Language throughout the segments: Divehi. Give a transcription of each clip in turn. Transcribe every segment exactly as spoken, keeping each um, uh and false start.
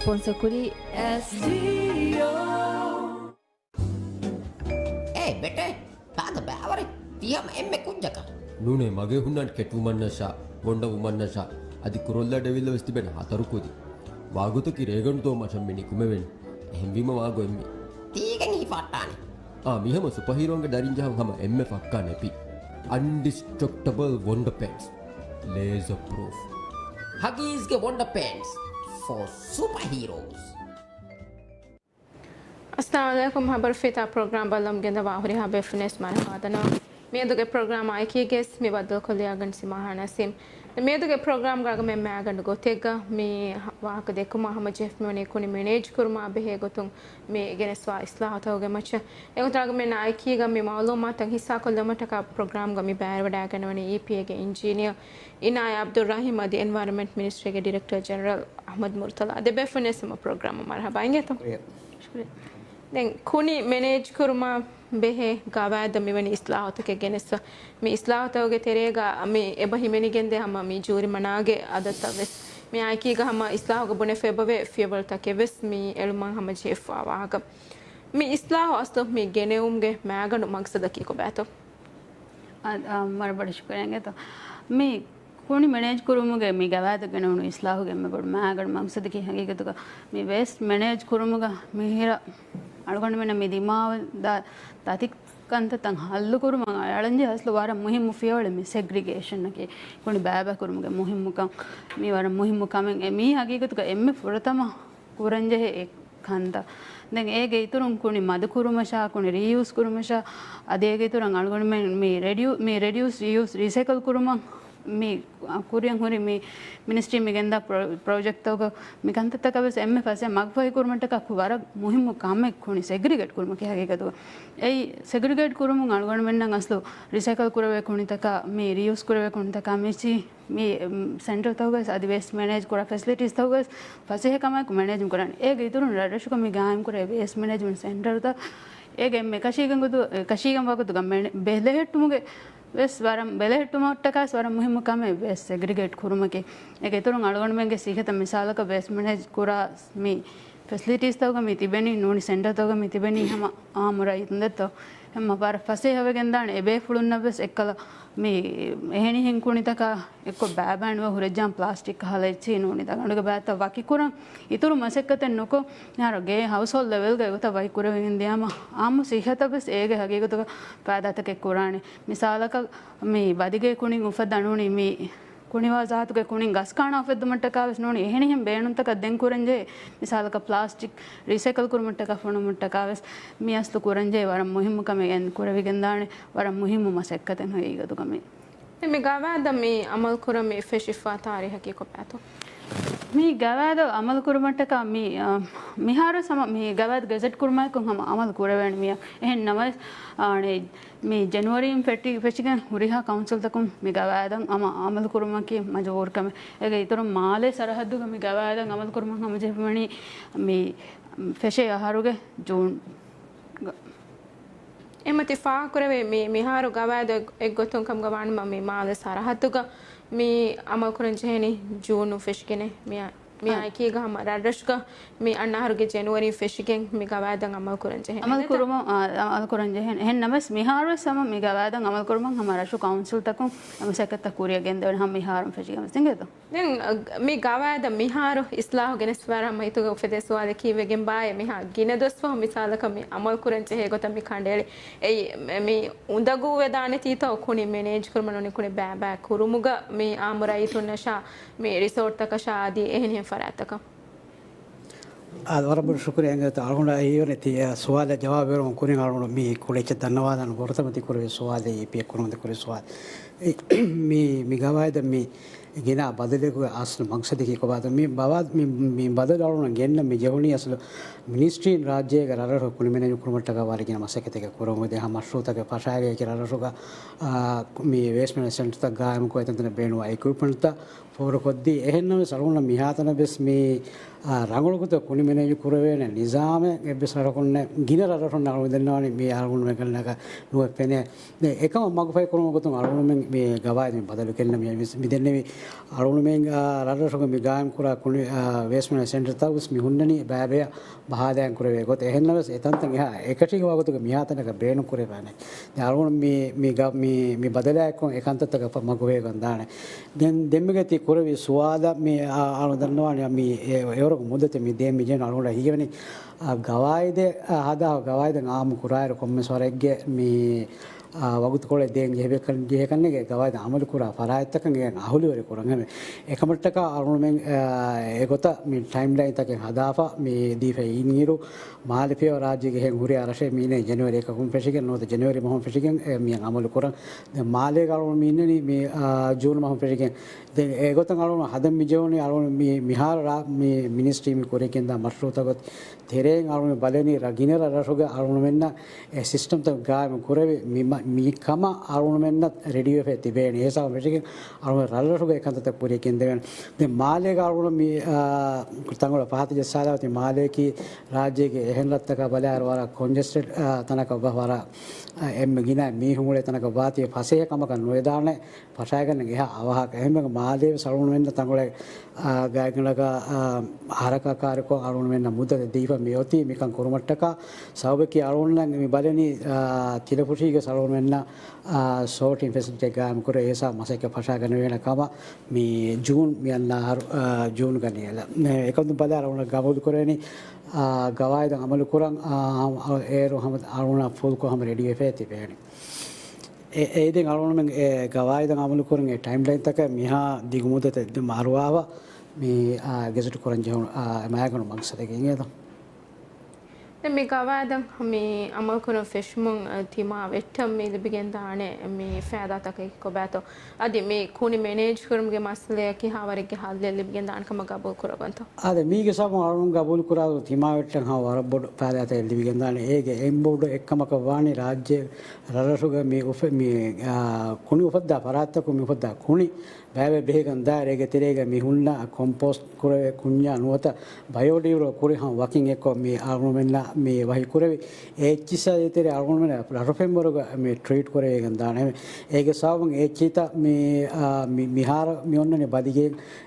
ސްޕޮންސަރ ކުރީ އެސް ޑީ އޯ. އޭ ބެޓޭ، ތާދަ ބާވަރެއް ތިޔަމަ އެންމެ ކުއްޖަކަށް. ނޫނޭ މަގޭ ހުންނާން ކެޓްވުމަންނަށާ، ވޮންޑަ ވުމަންނަށާ، އަދި ކުރޮލްލާ ޑެވިލްއަށް ވެސް ތިބެން ހަތަރު ކުދި. ވާގޮތަކީ ރޭގަނޑު ދޯމަށަށް މި ނިކުމެވެން. އެހެންވީމަ ވާގޮތް މި. ތީގެން ހިފާއްޓާނެ. އާ، މިހަމަ ސުޕަހީރޯންގެ ދަރިން ޖަހަން ހަމަ އެންމެ ފައްކާ ނެޕި. އަންޑިސްޓްރަކްޓަބަލް ވޮންޑަ ޕޭންޓްސް. ލޭޒަ ޕްރޫފް. ހަގީޒްގެ ވޮންޑަ ޕޭންޓްސް ފޯ ސުޕަހީރޯސް. އައްސަލާމު ޢަލައިކުމް. ހަބަރު ފިތާ ޕްރޮގްރާމް ބައްލަމުގެ ދަވާ ހުރިހާ ބޭފުނެސް މަރުޙަބާ ދަންނަވަން. މިއަދުގެ ޕްރޮގްރާމް އާއެކީގެސް މި ބައްދަލުކޮށްލި އަގަން ސިމާހާ ނަސީމް. މިއަދުގެ ޕްރޮގްރާމްގަ މެ މައިގަނޑު ގޮތެއްގަ މި ވާހަކަ ދެއްކުމަށް ހަމަޖެހިފަ މިވަނީ ކުނި މެނޭޖް ކުރުމާ ބެހޭ ގޮތުން މި ގެނެސްވާ އިސްލާހުތަކުގެ މައްޗަށް. އެގޮތަށް މެ އާއެކީގަ މި މައުލޫމާތުތައް ހިއްސާކޮށްލުމަށްޓަކާ ޕްރޮގްރާމްގަ މި ބައިވެވަޑައިގަންނަވަނީ އީޕީއޭގެ އިންޖީނިއަރ އިނާޔާ އަބްދުއްރަހީމް އަދި އެންވަޔަރަންމަންޓް މިނިސްޓްރީގެ ޑިރެކްޓަރ ޖެނެރަލް އަޙްމަދު މުރުތަޟާ. ދެބޭފުންވެސް ހަމަ ޕްރޮގްރާމަށް މަރުޙަބާ އިނގޭތޯ. ޝުކުރިއްޔާ. ޝުކުރިއްޔާ. ދެން ކުނި މެނޭޖް ކުރުމާ ބެހޭ ގަވާއިދަށް މިވަނީ އިސްލާހުތަކެއް ގެނެސްފަ. މި އިސްލާހުތަކުގެ ތެރޭގަ މި އެބަ ހިމެނިގެންދޭ ހަމަ މި ޖޫރިމަނާގެ އަދަދުތައް ވެސް. މި އާއެކީގަ ހަމަ އިސްލާހުގަ ބުނެފަ އެބަވޭ ފިޔަވަޅުތަކެއް ވެސް މި އެޅުމަށް ހަމަޖެހިފަ ވާހަކަ. މި އިސްލާހު އަސްލު މި ގެނެވުމުގެ މައިގަނޑު މަގްސަދަކީ ކޮބާތޯ؟ އަ، އަ، ވަރަށް ބޮޑަށް ޝުކުރިއްޔާ އިނގޭތޯ. މި ކުނި މެނޭޖް ކުރުމުގެ މި ގަވާއިދަށް ގެނެވުނު އިސްލާހުގެ އެންމެ ބޮޑު މައިގަނޑު މަގްސަދަކީ ހަގީގަތުގަ މި ވޭސްޓް މެނޭޖް ކުރުމުގަ މިހިރަ އަޅުގަނޑުމެންނަށް މި ދިމާވެދާ ދަތި ކަންތައްތައް ހައްލު ކުރުމަށް އަޅަންޖެހޭ އަސްލު ވަރަށް މުހިއްމު ފިޔަވަޅެއް މި ސެގްރިގޭޝަނަކީ ކުނި ބައިބައި ކުރުމުގެ މުހިއްމުކަން. މި ވަރަށް މުހިއްމު ކަމެއް. އެ މީ ހަގީގަތުގަ އެންމެ ފުރަތަމަ ކުރަންޖެހޭ އެއް ކަންތައް. ދެން އޭގެ އިތުރުން ކުނި މަދު ކުރުމަށާ، ކުނި ރީޔޫސް ކުރުމަށާ، އަދި އޭގެ އިތުރަށް އަޅުގަނޑުމެން މި ރެޑިއު-، މި ރެޑިއުސް ރީޔޫސް ރީސައިކަލް ކުރުމަށް މި ކުރިއަށް ހުރި މި މިނިސްޓްރީ މި ގެންދާ ޕްރޮ-، ޕްރޮޖެކްޓްތަކުގަ މި ކަންތައްތަކަށް ވެސް އެންމެ ފަސޭހަ މަގުފަހި ކުރުމަށްޓަކާ ކު-، ވަރަށް މުހިއްމު ކަމެއް ކުނި ސެގްރިގޭޓް ކުރުމަކީ ހަގީގަތުގަ. އެއީ ސެގްރިގޭޓް ކުރުމުން އަޅުގަނޑުމެންނަށް އަސްލު ރީސައިކަލް ކުރެވޭ ކުނިތަކާ، މި ރީޔޫސް ކުރެވޭ ކުނިތަކާ މިއީ މި، މް، ސެންޓަރތަކުގަސް އަދި ވޭސްޓް މެނޭޖް ކުރާ ފެސިލިޓީސްތަކުގަސް ފަސޭހަ ކަމަކު މެނޭޖް ކުރާނެ. އޭގެ އިތުރުން ރަށްރަށުގަ މި ގާއިމް ކުރޭ ވޭސްޓް މެނޭޖްމަންޓް ސެންޓަރތައް އޭގެ އެންމެ ކަށީގެން ގޮތު-، ކަށީގެން ވަގުތުގަ މެނޭ-، ބެލެހެއްޓުމުގެ ވެސް ވަރަށް ބެލެހެއްޓުމަށްޓަކާސް ވަރަށް މުހިއްމު ކަމެއް ވޭސްޓް ސެގްރިގޭޓް ކުރުމަކީ. އޭގެ އިތުރުން އަޅުގަނޑުމެންގެ ސިއްހަތަށް މިސާލަކަށް ވޭސްޓް މެނޭޖް ކުރާ މި ފެސިލިޓީސްތަކުގަ މި ތިބެނީ ނޫނީ ސެންޓަރތަކުގަ މި ތިބެނީ ހަމަ އާއްމު ރައްޔިތުން ދެއްތޯ؟ ހަމަ ވަރަށް ފަސޭހަވެގެންދާނެ އެބޭފުޅުންނަށް ވެސް އެއްކަލަ މި އެހެނިހެން ކުނިތަކާ އެއްކޮށް ބައިބައިނުވެ ހުރެއްޖާން ޕްލާސްޓިކް ކަހަލަ އެއްޗިހި ނޫނީ ދަގަނޑުގެ ބައިތައް ވަކިކުރަން އިތުރު މަސައްކަތެއް ނުކޮށް، މިހާރު ގޭ ހައުސްހޯލްޑް ލެވެލްގަ އެގޮތަށް ވަކިކުރެވިގެން ދިޔާމަ އާއްމު ސިއްހަތަށް ވެސް އޭގެ ހަގީގަތުގަ ފައިދާތަކެއް ކުރާނެ. މިސާލަކަށް މި ބަދިގޭ ކުނިން އުފައްދާ ނޫނީ މި ކުނިވާ ޒާތުގެ ކުނިން ގަސް ކާނާ އުފެއްދުމަށްޓަކާ ވެސް ނޫނީ އެހެނިހެން ބޭނުންތަކަށް ދެން ކުރަން ޖެހޭ. މިސާލަކަށް ޕްލާސްޓިކް ރީސައިކަލް ކުރުމަށްޓަކާ ފޮނުމަށްޓަކާ ވެސް މި އަސްލު ކުރަން ޖެހޭ ވަރަށް މުހިއްމު ކަމެއް އެން ކުރެވިގެންދާނެ. ވަރަށް މުހިއްމު މަސައްކަތެއް ހަގީގަތުގަ މި. މި ގަވާއިދަށް މި އަމަލު ކުރަން މި ފެށިފާ ތާރީހަކީ ކޮބާތޯ؟ މި ގަވާއިދަށް އަމަލު ކުރުމަށްޓަކާ މި، އަ، މިހާރު ހަމަ މި ގަވާއިދު ގެޒެޓް ކުރުމާއެކު ހަމަ އަމަލު ކުރެވޭނެ މިއަށް. އެހެން ނަމަވެސް، އާނެ، މި ޖެނުއަރީން ފެށި-، ފެށިގެން ހުރިހާ ކައުންސިލްތަކުން މި ގަވާއިދަށް އަމަ-، އަމަލު ކުރުމަކީ މަޖުބޫރު ކަމެއް. އޭގެ އިތުރުން މާލޭ ސަރަހައްދުގަ މި ގަވާއިދަށް އަމަލު ކުރުމަށް ހަމަޖެހިފައިވަނީ މި ފެށޭ އަހަރުގެ ޖޫން ގަ. އެމަތި ފާހަގަކުރެވޭ މި މިހާރު ގަވާއިދު އެއް-، އެއްގޮތުން ކަމުގަ ވާނަމަ މި މާލެ ސަރަހައްދުގަ މި އަމަލުކުރަން ޖެހޭނީ ޖޫނުން ފެށިގެނެ މި، މި އާ. އާއެކީގަ ހަމަ ރަށްރަށުގަ މި އަންނަ އަހަރުގެ ޖެނުއަރީން ފެށިގެން މި ގަވާއިދަށް އަމަލުކުރަން ޖެހޭނެ. އަމަލު ކުރުމަށް، އާ، އަ-، އަމަލު ކުރަން ޖެހޭނެ. އެހެން ނަމަވެސް މިހާރުވެސް ހަމަ މި ގަވާއިދަށް އަމަލު ކުރުމަށް ހަމަ ރަށު ކައުންސިލްތަކުން މަސައްކަތްތައް ކުރިއަށް ގެންދެވޭނެ ހަމަ މިހާރުން ފެށިގެން ވެސް އިނގޭތޯ؟ ދެން، އަ، މި ގަވާއިދަށް މިހާރު އިސްލާހު ގެނެސްފަ ވަރަށް މައިތުގަ އުފެދޭ ސުވާލެއް ކީއްވެގެން ބާއޭ މިހާ ގިނަ ދުވަސްފަހު މިސާލަކަށް މި އަމަލު ކުރަން ޖެހޭ ގޮތަށް މި ކަނޑައެޅި. އެއީ މި އުނދަގޫ ވެދާނެތީތޯ ކުނި މެނޭޖް ކުރުމަށް ނޫނީ ކުނި ބައިބައި ކުރުމުގަ މި އާއްމު ރައްޔިތުންނަށާ މި ރިސޯޓްތަކަށާ އަދި އެހެނިހެން ފަރާތްތަކަށް. އާ، ވަރަށް ބޮޑަށް ޝުކުރިއްޔާ އިނގޭތޯ. އަޅުގަނޑަށް އެހީވަނީ ތި ސުވާލަށް ޖަވާބު ދެއްވުމަށް ކުރިން އަޅުގަނޑު މި ކުޅެއްޗަށް ދަންނަވާލަން ފުރަތަމަ ތި ކުރެވި ސުވާލެއް އީޕީއޭ ކުރުމުން ތި ކުރެވި ސުވާލެއް. އެ، މި، މި ގަވާއިދަށް މި ގިނަ ބަދަލެއްގެ އަސްލު މަގްސަދަކީ ކޮބާތޯ؟ މި ބަވާ-، މި، މި ބަދަލު އަޅުގަނޑު ގެންނަ މި ޖެހުނީ އަސްލު މިނިސްޓްރީން ރާއްޖޭގެ ރަށްރަށު ކުނި މެނޭޖް ކުރުމަށްޓަކާ ވަރަށް ގިނަ މަސައްކަތެއް ކުރަމުން ދެ ހަމަ މަޝްރޫއުތަކެއް ފަށާގެ އެކި ރަށްރަށުގަ، އާ، މި ވޭސްޓް މެނޭޖްމަންޓް ސެންޓަރތައް ގާއިމުކޮށް އެތަންތަނަށް ބޭނުންވާ އިކުއިޕްމަންޓްތައް ފޯރުކޮށްދީ. އެހެންނަމަވެސް އަޅުގަނޑަށް މިހާތަނަށް ވެސް މި، އާ، ރަނގަޅު ގޮތަށް ކުނި މެނޭޖު ކުރެވޭނެ ނިޒާމެއް އެއްވެސް ރަށަކުންނެއް، ގިނަ ރަށްރަށުން އަޅުގަނޑު ދެންނަވަނީ މި އަޅުގަނޑުމެން ގަންނަކަށް ނުވެ ފެނޭ. ދެން އެކަމަށް މަގުފަހި ކުރުމުގެ ގޮތުން އަޅުގަނޑުމެން މި ގަވާއިދު މި ބަދަލު ކެންނަ މި، މި، މި ދެންނެވި އަޅުގަނޑުމެން، އާ، ރަށްރަށުގަ މި ގާއިމް ކުރާ ކުނި، އާ، ވޭސްޓް މެނޭޖްމަންޓް ސެންޓަރތައް ވެސް މި ހުންނަނީ ބައިބަޔަށް ބަހާލައިގެން ކުރެވޭ ގޮތަށް. އެހެންނަމަވެސް އެތަންތަން އެހާ އެކަށީގެންވާ ގޮތުގަ މިހާތަނަކަށް ބޭނުން ކުރެވޭނެ. ދެން އަޅުގަނޑު މި، މި ގަ-، މި، މި ބަދަލާއެކު އެކަންތައްތަކަށް ފަ-، މަގުފަހި ގަންދާނެ. ދެން ދެންމެގެ ތި ކުރެވި ސުވާލަށް މި، އާ، އަޅުގަނޑު ދަންނަވާނެ މި އެ-، އެވަރުގެ މުއްދަތެއް މި ދޭ މި ޖެހުނު އަޅުގަނޑަށް ހީވަނީ، އާ، ގަވާއިދެއް، އާ، ހަދާ ގަވާއިދެއް އާއްމު ކުރާއިރު ކޮންމެސް ވަރެއްގެ މި، އާ، ވަގުތުކޮޅެއް ދޭން ޖެހި ކަން-، ޖެހޭ ކަންނޭނގެ ގަވާއިދު އަމަލު ކުރާ ފަރާތްތަކަށް އެ އަހުލުވެރި ކުރަން ހެމެ. އެކަމަށްޓަކާ އަޅުގަނޑުމެން، އާ، އެގޮތަށް މި ޓައިމްލައިންތަކެއް ހަދާފަ މި ދީފައި އިންއިރު، މާލެ ފިޔަވަ ރާއްޖޭގެ ހެން ހުރި އަރަށެއް މީނެ ޖެނުއަރީ އެކަކުން ފެށިގެން ނުވަތަ ޖެނުއަރީ މަހުން ފެށިގެން އެ މިއަށް އަމަލު ކުރަން. ދެން މާލޭގަ އަޅުގަނޑު މި އިންނަނީ މި، އާ، ޖޫން މަހުން ފެށިގެން. ދެން އެގޮތަށް އަޅުގަނޑު ހަދަން މި ޖެހުނީ އަޅުގަނޑު މި، މިހާރު ރާ-، މި މިނިސްޓްރީ މި ކުރިޔަށް ގެންދާ މަޝްރޫއުތައް ގޮތް ތެރެއިން އަޅުގަނޑު ބަލަނީ ރަށް ގިނަ ރަށްރަށުގެ އަޅުގަނޑުމެންނަށް އެ ސިސްޓަމްތައް ގާއިމު ކުރެވި މި-، މި-، މިކަމަށް އަޅުގަނޑުމެންނަށް ރެޑިވެފައި ތިބޭނެ. އެހިސާބުން ފެށިގެން އަޅުގަނޑު ރަށްރަށުގެ އެކަންތައްތައް ކުރިޔަށް ގެންދެވޭނެ. ދެން މާލޭގަ އަޅުގަނޑު މި، އާ، ތަނގޮޅަށް ފަހަތަށް ޖައްސާލާފަ މާލޭއަކީ ރާއްޖޭގެ އެހެން ރަށްތަކާ ބަލާއިރު ވަރަށް ކޮންޖެސްޓެޑް، އާ، ތަނަކަށް ވަ-، ވަރަށް، އާ، އެންމެ ގިނަ މީހުން އުޅޭ ތަނަކަށް ވާތީ ފަސޭހަ ކަމަކަށް ނުވެދާނެ. ފަށާގަންނަ އެހާ އަވަހަކަށް. އެހެންވެ މާލޭ ވެސް އަޅުގަނޑުމެންނަށް ތަނގޮޅެއް، އާ، ގާތްގަނޑަކަށް، އާ، ހަރަކާތްކާރިކޮށް އަޅުގަނޑުމެންނަށް މުއްދަތެއް ދީފަ މި އޮތީ މިކަން ކުރުމަށްޓަކާ. ސަބަބަކީ އަޅުގަނޑުމެން މި ބަލަނީ، އާ، ތިލަފުށީގެ އަޅުގަނޑުމެންނަށް، އާ، ސޯޓިން ފެސިލިޓީ ގާއިމު ކުރޭ އެހިސާބު މަސައްކަތް ފަށާގަނެވޭނެ ކަމަށް މި ޖޫން މި އަންނަ އަހަރު، އާ، ޖޫން ގަނޑިއަލަށް. އެކަމަކު ބަލާ އަޅުގަނޑު ގަބޫލު ކުރެވެނީ، އާ، ގަވާއިދަށް އަމަލު ކުރަން، އާ، އޭރު ހަމަ އަޅުގަނޑަށް ފުލްކޮށް ހަމަ ރެޑިވެފައި ތިބޭނެ. އެ، އެއީ ދެން އަޅުގަނޑުމެން އެ ގަވާއިދަށް އަމަލުކުރަން އެ ޓައިމްލައިންތަކަށް މިހާ ދިގު މުއްދަތެއް މަރުވާފަ މި، އާ، ގެޒެޓް ކުރަން ޖެހުނު، އާ، މައިގަނޑު މަގްސަދަކީ އިނގޭތޯ؟ ދެން މި ގަވާއިދަށް މި އަމަލުކުރަން ފެށުމުން، އާ، ތިމާ ވެއްޓަށް މި ލިބިގެންދާނެ މި ފައިދާތަކަކީ ކޮބާތޯ؟ އަދި މި ކުނި މެނޭޖް ކުރުމުގެ މައްސަލަޔަކީ ހާވަރެއްގެ ހައްލެއް ލިބިގެންދާނެ ކަމަށް ގަބޫލު ކުރައްވަންތޯ؟ އާދެ، މީގެ ސަބަބުން އަޅުގަނޑު ގަބޫލު ކުރާ ތިމާވެއްޓަށް ހަމަ ވަރަށް ބޮޑު ފައިދާތައް ލިބިގެންދާނެ. އޭގެ އެންމެ ބޮޑު އެއްކަމަކަށް ވާނީ ރާއްޖޭ ރަށްރަށުގަ މި އުފެ-، މި، އާ، ކުނި އުފައްދާ ފަރާތްތަކުން މި އުފައްދާ ކުނި ބައިވެ ބެހިގެން ދާއިރު އޭގެ ތެރޭގަ މި ހުންނަ ކޮމްޕޯސްޓް ކުރެވޭ ކުންޏާ ނުވަތަ ބަޔޯޑިގްރޭޑް ކުރި ހަމަ ވަކިން އެއްކޮށް މި އަޅުގަނޑުމެންނަށް މި ވަހި ކުރެވި. އެ އެއްޗިއްސާ ދޭތެރޭ އަޅުގަނޑުމެން ރަށު ފެންވަރުގަ މި ޓްރީޓް ކުރެވިގެން ދާނެ. އޭގެ ސަބަބުން އެ އެއްޗިތައް މި، އާ، މި، މިހާރު މި އޮންނަނީ ބަދިގެ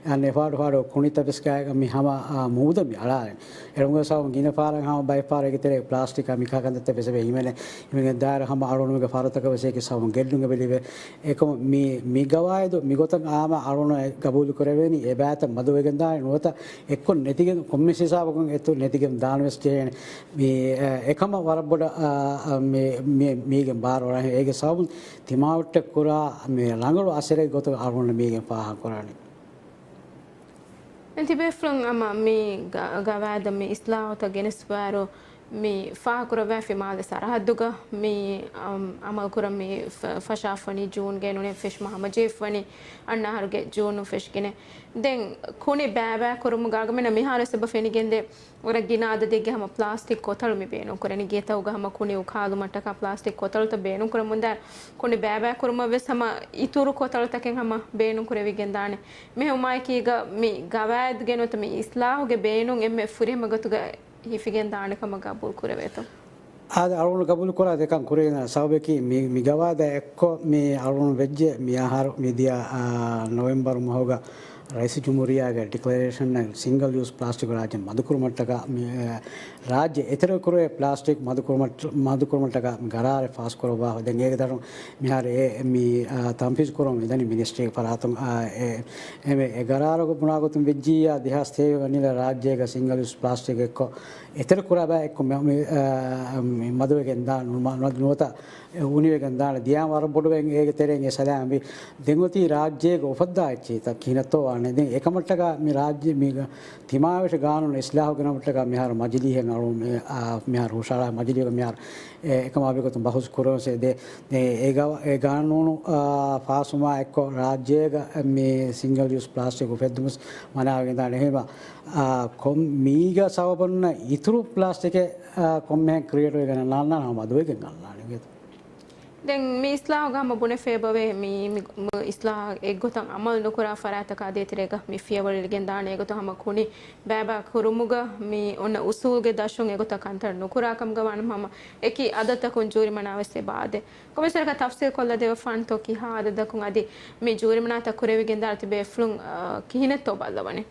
އަންނަ އެފާޑު ފާޑު ކުނިތައް ވެސް ގާތްގަނޑަކަށް މި ހަމަ، އާ، މޫދަށް މި އަޅާލެން. އެރުނގެ ސަބަބުން ގިނަ ފަހަރަށް ހަމަ ބައެއް ފަހަރު އޭގެ ތެރޭ ޕްލާސްޓިކާ މި ކަހަލަ ކަންތައްތައް ވެސް އެބަ ހިމެނޭ. ހިމެނިގެން ދާއިރު ހަމަ އަޅުގަނޑުމެންގެ ފަރުތަކަށް ވެސް އޭގެ ސަބަބުން ގެއްލުން އެބަ ލިބޭ. އެކަމަކު މި، މި ގަވާއިދު މިގޮތަށް އާމަ އަޅުގަނޑު ގަބޫލު ކުރެވޭނީ އެބައިތައް މަދުވެގެން ދާނެ ނުވަތަ އެއްކޮށް ނެތިގެން ކޮންމެސް ހިސާބަކުން އެތު ނެތިގެން ދާން ވެސް ޖެހޭނެ. މި، އެ، އެކަމަށް ވަރަށް ބޮޑަށް، އާ، އާ، މި، މި، މީގެން ބާރު އަޅާ. އޭގެ ސަބަބުން ތިމާވެއްޓަށް ކުރާ މި ރަނގަޅު އަސަރެއް ގޮތުގަ އަޅުގަނޑު މީގެން ފާހަގަ ކުރާނީ. ދެން ތިބޭފުޅުން ހަމަ މި ގަ-، ގަވާއިދަށް މި އިސްލާހުތައް ގެނެސްފައިރު މި ފާހަގަކުރައްވާފި މާލެ ސަރަހައްދުގަ މި، އަމް، އަމަލުކުރަން މި ފަ-، ފަށާފަވަނީ ޖޫންގެ ނޫނީ ފެށުމަށް ހަމަޖެހިފަވަނީ އަންނަ އަހަރުގެ ޖޫނުން ފެށިގެން. ދެން ކުނި ބައިބައިކުރުމުގަ އަޅުގަނޑުމެންނަށް މިހާރުވެސް އެބަ ފެނިގެންދޭ ވަރަށް ގިނަ އަދަދެއްގެ ހަމަ ޕްލާސްޓިކް ކޮތަޅު މި ބޭނުންކުރަނީ. ގޭތަކުގަ ހަމަ ކުނި އުކާލުމަށްޓަކާ ޕްލާސްޓިކް ކޮތަޅުތައް ބޭނުންކުރަމުންދާ ކުނި ބައިބައިކުރުމަށް ވެސް ހަމަ އިތުރު ކޮތަޅުތަކެއް ހަމަ ބޭނުންކުރެވިގެންދާނެ. މިހެންވުމާއެކީގަ މި ގަވާއިދުގެ ނުވަތަ މި އިސްލާހުގެ ބޭނުން އެންމެ ފުރިހަމަ ގޮތުގަ ހިފިގެން ދާނެ ކަމަށް ގަބޫލު ކުރެވޭތޯ؟ އާދެ، އަޅުގަނޑު ގަބޫލު ކުރާ ދެކަން ކުރިން ސަބަބަކީ މި، މި ގަވާއިދާ އެއްކޮށް މި އަޅުގަނޑު ވެއްޖެ މި އަހަރު މިދިޔަ، އާ، ނޮވެމްބަރު މަހުގަ ރައީސުލްޖުމްހޫރިއްޔާގެ ޑިކްލަރޭޝަން ސިންގަލް ޔޫސް ޕްލާސްޓިކް ރާއްޖެ މަދުކުރުމަށްޓަކާ މި، އާ، ރާއްޖެ އެތެރެ ކުރެވޭ ޕްލާސްޓިކް މަދުކުރުމަށް، މަދުކުރުމަށްޓަކާ ގަރާރެއް ފާސްކުރައްވާފަ. ދެން އޭގެ ދަށުން މިހާރު އެ މި، އާ، ތަންފީޒު ކުރަމުން މިދަނީ މިނިސްޓްރީގެ ފަރާތުން. އާ، އެ، އެ، އެ ގަރާރުގެ ބުނާގޮތުން ވެއްޖިއްޔާ ދެހާސް ތޭވީސް ވަނީލާ ރާއްޖޭގަ ސިންގަލް ޔޫސް ޕްލާސްޓިކް އެއްކޮށް އެތެރެ ކުރާ ބައި އެއްކޮށް މި، މި، އާ، މި މަދުވެގެން ދާން ނު-، ނު-، ނުވަތަ އެ އުނިވެގެން ދާނެ. ދިޔާ ވަރަށް ބޮޑުވެގެން އޭގެ ތެރެއިން އެ ސަލާމް ވި. ދެން އޮތީ ރާއްޖޭގެ އުފައްދާ އެއްޗިތައް ކިހިނެއްތޯ ވާނެ. ދެން އެކަމަށްޓަކާ މި ރާއްޖެ މި ތިމާވެށި ގާނޫނު އިސްލާހު ގެނައުމަށްޓަކާ މިހާރު މަޖިލީހެއް އަޅު-، މި-، އާ، މިހާރު ހުށަހަޅާ މަޖިލީހުގަ މިހާރު އެ އެކަމާ ބެހޭގޮތުން ބަހުސް ކުރަން ސެ ދޭ. ދެން އެ ގަ-، އެ ގާނޫނު، އާ، ފާސްވުމާ އެއްކޮށް ރާއްޖޭގަ މި ސިންގަލް ޔޫސް ޕްލާސްޓިކް އުފެއްދުމަސް މަނާވެގެންދާނެ. އެހެންވީމަ، އާ، ކޮން މީގަ ސަބަބުން އިތުރު ޕްލާސްޓިކެއް، އާ، ކޮންމެހެން ކްރިއޭޓް ވެގެން ނާންނާނެ ހަމަ މަދުވެގެން އަންނާނެ. ދެން މި އިސްލާހުގަ ހަމަ ބުނެފޭބަވޭ، މި، މި، މި އިސްލާހަށް އެއްގޮތަށް އަމަލު ނުކުރާ ފަރާތަކާ ދޭތެރޭގަ މި ފިޔަވަޅު އެޅިގެން ދާނެ. އެގޮތަށް ހަމަ ކުނި ބައިބައި ކުރުމުގަ މި އޮންނަ އުސޫލުގެ ދަށުން އެގޮތަށް ކަންތައް ނުކުރާ ކަމުގަ ވާނަމަ، ހަމަ އެކި އަދަދަކުން ޖޫރިމަނާ ވެސް އެބަ އާދޭ. ކޮންމެސް ވަރަކަށް ތަފްސީލް ކޮށްލަދެވިފާންތޯ ކިހާ އަދަދަކުން އަދި މި ޖޫރިމަނާތައް ކުރެވިގެން ދާނެތީ ބޭފުޅުން، އާ، ކިހިނެއްތޯ ބައްލަވަނީ؟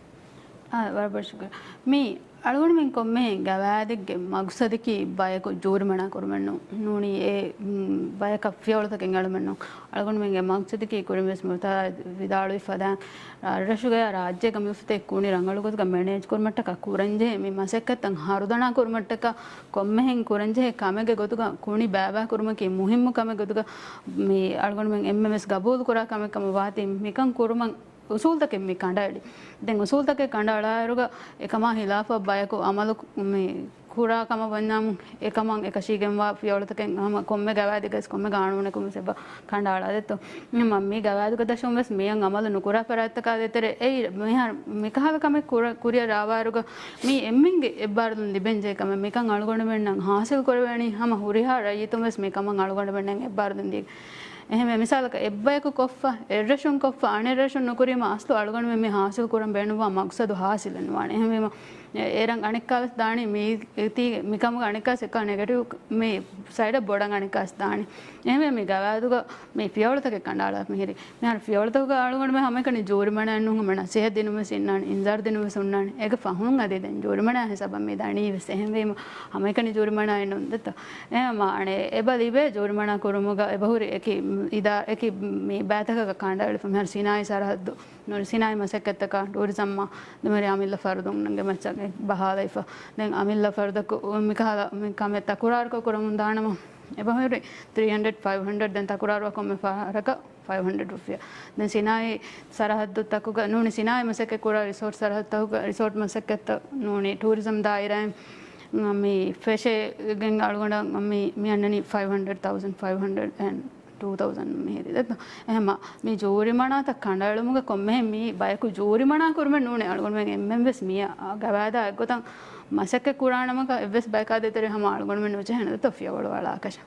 އާ، ވަރަށް ބޮޑަށް ޝުކުރިއްޔާ. މި އަޅުގަނޑުމެން ކޮންމެ ގަވާއިދެއްގެ މަގުސަދަކީ ބަޔަކު ޖޫރިމަނާ ކުރުމެއް ނޫ-، ނޫނީ އެ، މް، ބަޔަކަށް ފިޔަވަޅުތަކެއް އެޅުމެއް ނޫން. އަޅުގަނޑުމެންގެ މަގުސަދަކީ ކުރިން ވެސް މި ވިދާޅުވި ފަދައިން ރަށުގަޔާ ރާއްޖޭގަ މި އުފަތޭ ކުނި ރަނގަޅު ގޮތުގަ މެނޭޖް ކުރުމަށްޓަކާ ކުރަންޖެހޭ މި މަސައްކަތްތައް ހަރުދަނާ ކުރުމަށްޓަކާ ކޮންމެހެން ކުރަންޖެހޭ ކަމެއްގެ ގޮތުގަ ކުނި ބައިބައި ކުރުމަކީ މުހިއްމު ކަމެއް ގޮތުގަ މި އަޅުގަނޑުމެން އެންމެން ވެސް ގަބޫލު ކުރާ ކަމެއް ކަމަށް ވާތީ މިކަން ކުރުމަށް އުސޫލުތަކެއް މި ކަނޑައެޅި. ދެން އުސޫލުތަކެއް ކަނޑައަޅާއިރުގަ އެކަމާ ހިލާފަށް ބަޔަކު އަމަލު މި ކުރާ ކަމަށް ވަންޏާމު، އެކަމަށް އެކަށީގެންވާ ފިޔަވަޅުތަކެއް ހަމަ ކޮންމެ ގަވާއިދެއްގަސް ކޮންމެ ގާނޫނަކުން ވެސް އެބަ ކަނޑައަޅާދެއްތޯ. މަ-، މި ގަވާއިދުގެ ދަށުން ވެސް މިއަށް އަމަލު ނުކުރާ ފަރާތްތަކާ ދޭތެރޭ އެއީ މިހާރު މިކަހަލަ ކަމެއް ކުރ-، ކުރިއަށް ރާވާއިރުގަ މީ އެންމެންގެ އެއްބާރުލުން ލިބެންޖެހޭ ކަމެއް. މިކަން އަޅުގަނޑުމެންނަށް ހާސިލް ކުރެވޭނީ ހަމަ ހުރިހާ ރައްޔިތުން ވެސް މި ކަމަށް އަޅުގަނޑުމެންނަށް އެއްބާރުލުން ދީ. އެހެންވެ، މިސާލަކަށް އެއްބަޔަކު ކޮށްފަ، އެއްރަށުން ކޮށްފަ، އަނެއްރަށުން ނުކުރީމަ އަސްލު އަޅުގަނޑުމެން މި ހާސިލް ކުރަން ބޭނުންވާ މަގްސަދު ހާސިލެއް ނުވާނެ. އެހެންވީމަ، އޭރަށް އަނެއްކާ ވެސް ދާނީ މީ، ތީ މިކަމުގަ އަނެއްކާ ވެސް އެކާ ނެގެޓިވް މި ސައިޑަށް ބޮޑަށް އަނެއްކާ ވެސް ދާނީ. އެހެންވެ، މި ގަވާއިދުގަ މި ފިޔަވަޅުތަކެއް ކަނޑައަޅާ މިހިރީ. މިހާރު ފިޔަވަޅުތަކުގަ އަޅުގަނޑުމެން ހަމައެކަނި ޖޫރިމަނާއެއް ނޫން، ހަމަ ނަސޭހަތް ދިނުން ވެސް އިންނާނެ، އިންޒާރު ދިނުން ވެސް އިންނާނެ. އޭގެ ފަހުން އަދި ދެން ޖޫރިމަނާ ހިސާބަށް މި ދަނީ ވެސް. އެހެންވީމަ، ހަމައެކަނި ޖޫރިމަނާއެއް ނޫން ދެތޯ. އެ މާނަ އެބަ ލިބޭ ޖޫރިމަނާ ކުރުމުގަ އެބަހުރި އެކި އިދާ، އެކި މި ބައިތަކަކަށް ކަނޑައެޅިފަ. މިހާރު ސިނާއީ ސަރަހައްދު، ނޫނީ ސިނާއީ މަސައްކަތްތަކާ ޓޫރިޒަމްއާ ދެމެރި އަމިއްލަ ފަރުދުންގެ މައްޗަށް ބަހާލައިފަ. ދެން އަމިއްލަ ފަރުދަކު މިކަހަލަ މި ކަމެއް ތަކުރާރުކޮށް ކުރަމުން ދާނަމަ، އެބަހުރި ތްރީ ހަންޑްރެޑް، ފައިވް ހަންޑްރެޑް ދެން ތަކުރާރުވާ ކޮންމެ ފަހަރަކަށް ފައިވް ހަންޑްރެޑް ރުފިޔާ. ދެން ސިނާއީ ސަރަހައްދުތަކުގަ ނޫނީ ސިނާއީ މަސައްކަތް ކުރާ ރިސޯޓް ސަރަހައްދުތަކުގަ ރިސޯޓް މަސައްކަތްތައް ނޫނީ ޓޫރިޒަމް ދާއިރާއިން މި ފެށޭގެން އަޅުގަނޑަށް މި، މި އަންނަނީ ފައިވް ހަންޑްރެޑް ތައުޒަންޑް، ފައިވް ހަންޑްރެޑް އެންޑް ޓޫ ތައުޒަންޑް މިހިރީ ދެއްތޯ. އެހެމަ މި ޖޫރިމަނާތައް ކަނޑައެޅުމުގަ ކޮންމެހެން މި ބަޔަކު ޖޫރިމަނާ ކުރުމެއް ނޫނޭ. އަޅުގަނޑުމެން އެންމެން ވެސް މިއަށް ގަވާއިދާ އެއްގޮތަށް މަސައްކަތް ކުރާނަމަކަށް އެއްވެސް ބަޔަކާ ދޭތެރޭ ހަމަ އަޅުގަނޑުމެން ނުޖެހޭނެ ދެއްތޯ ފިޔަވަޅު އަޅާކަށަ.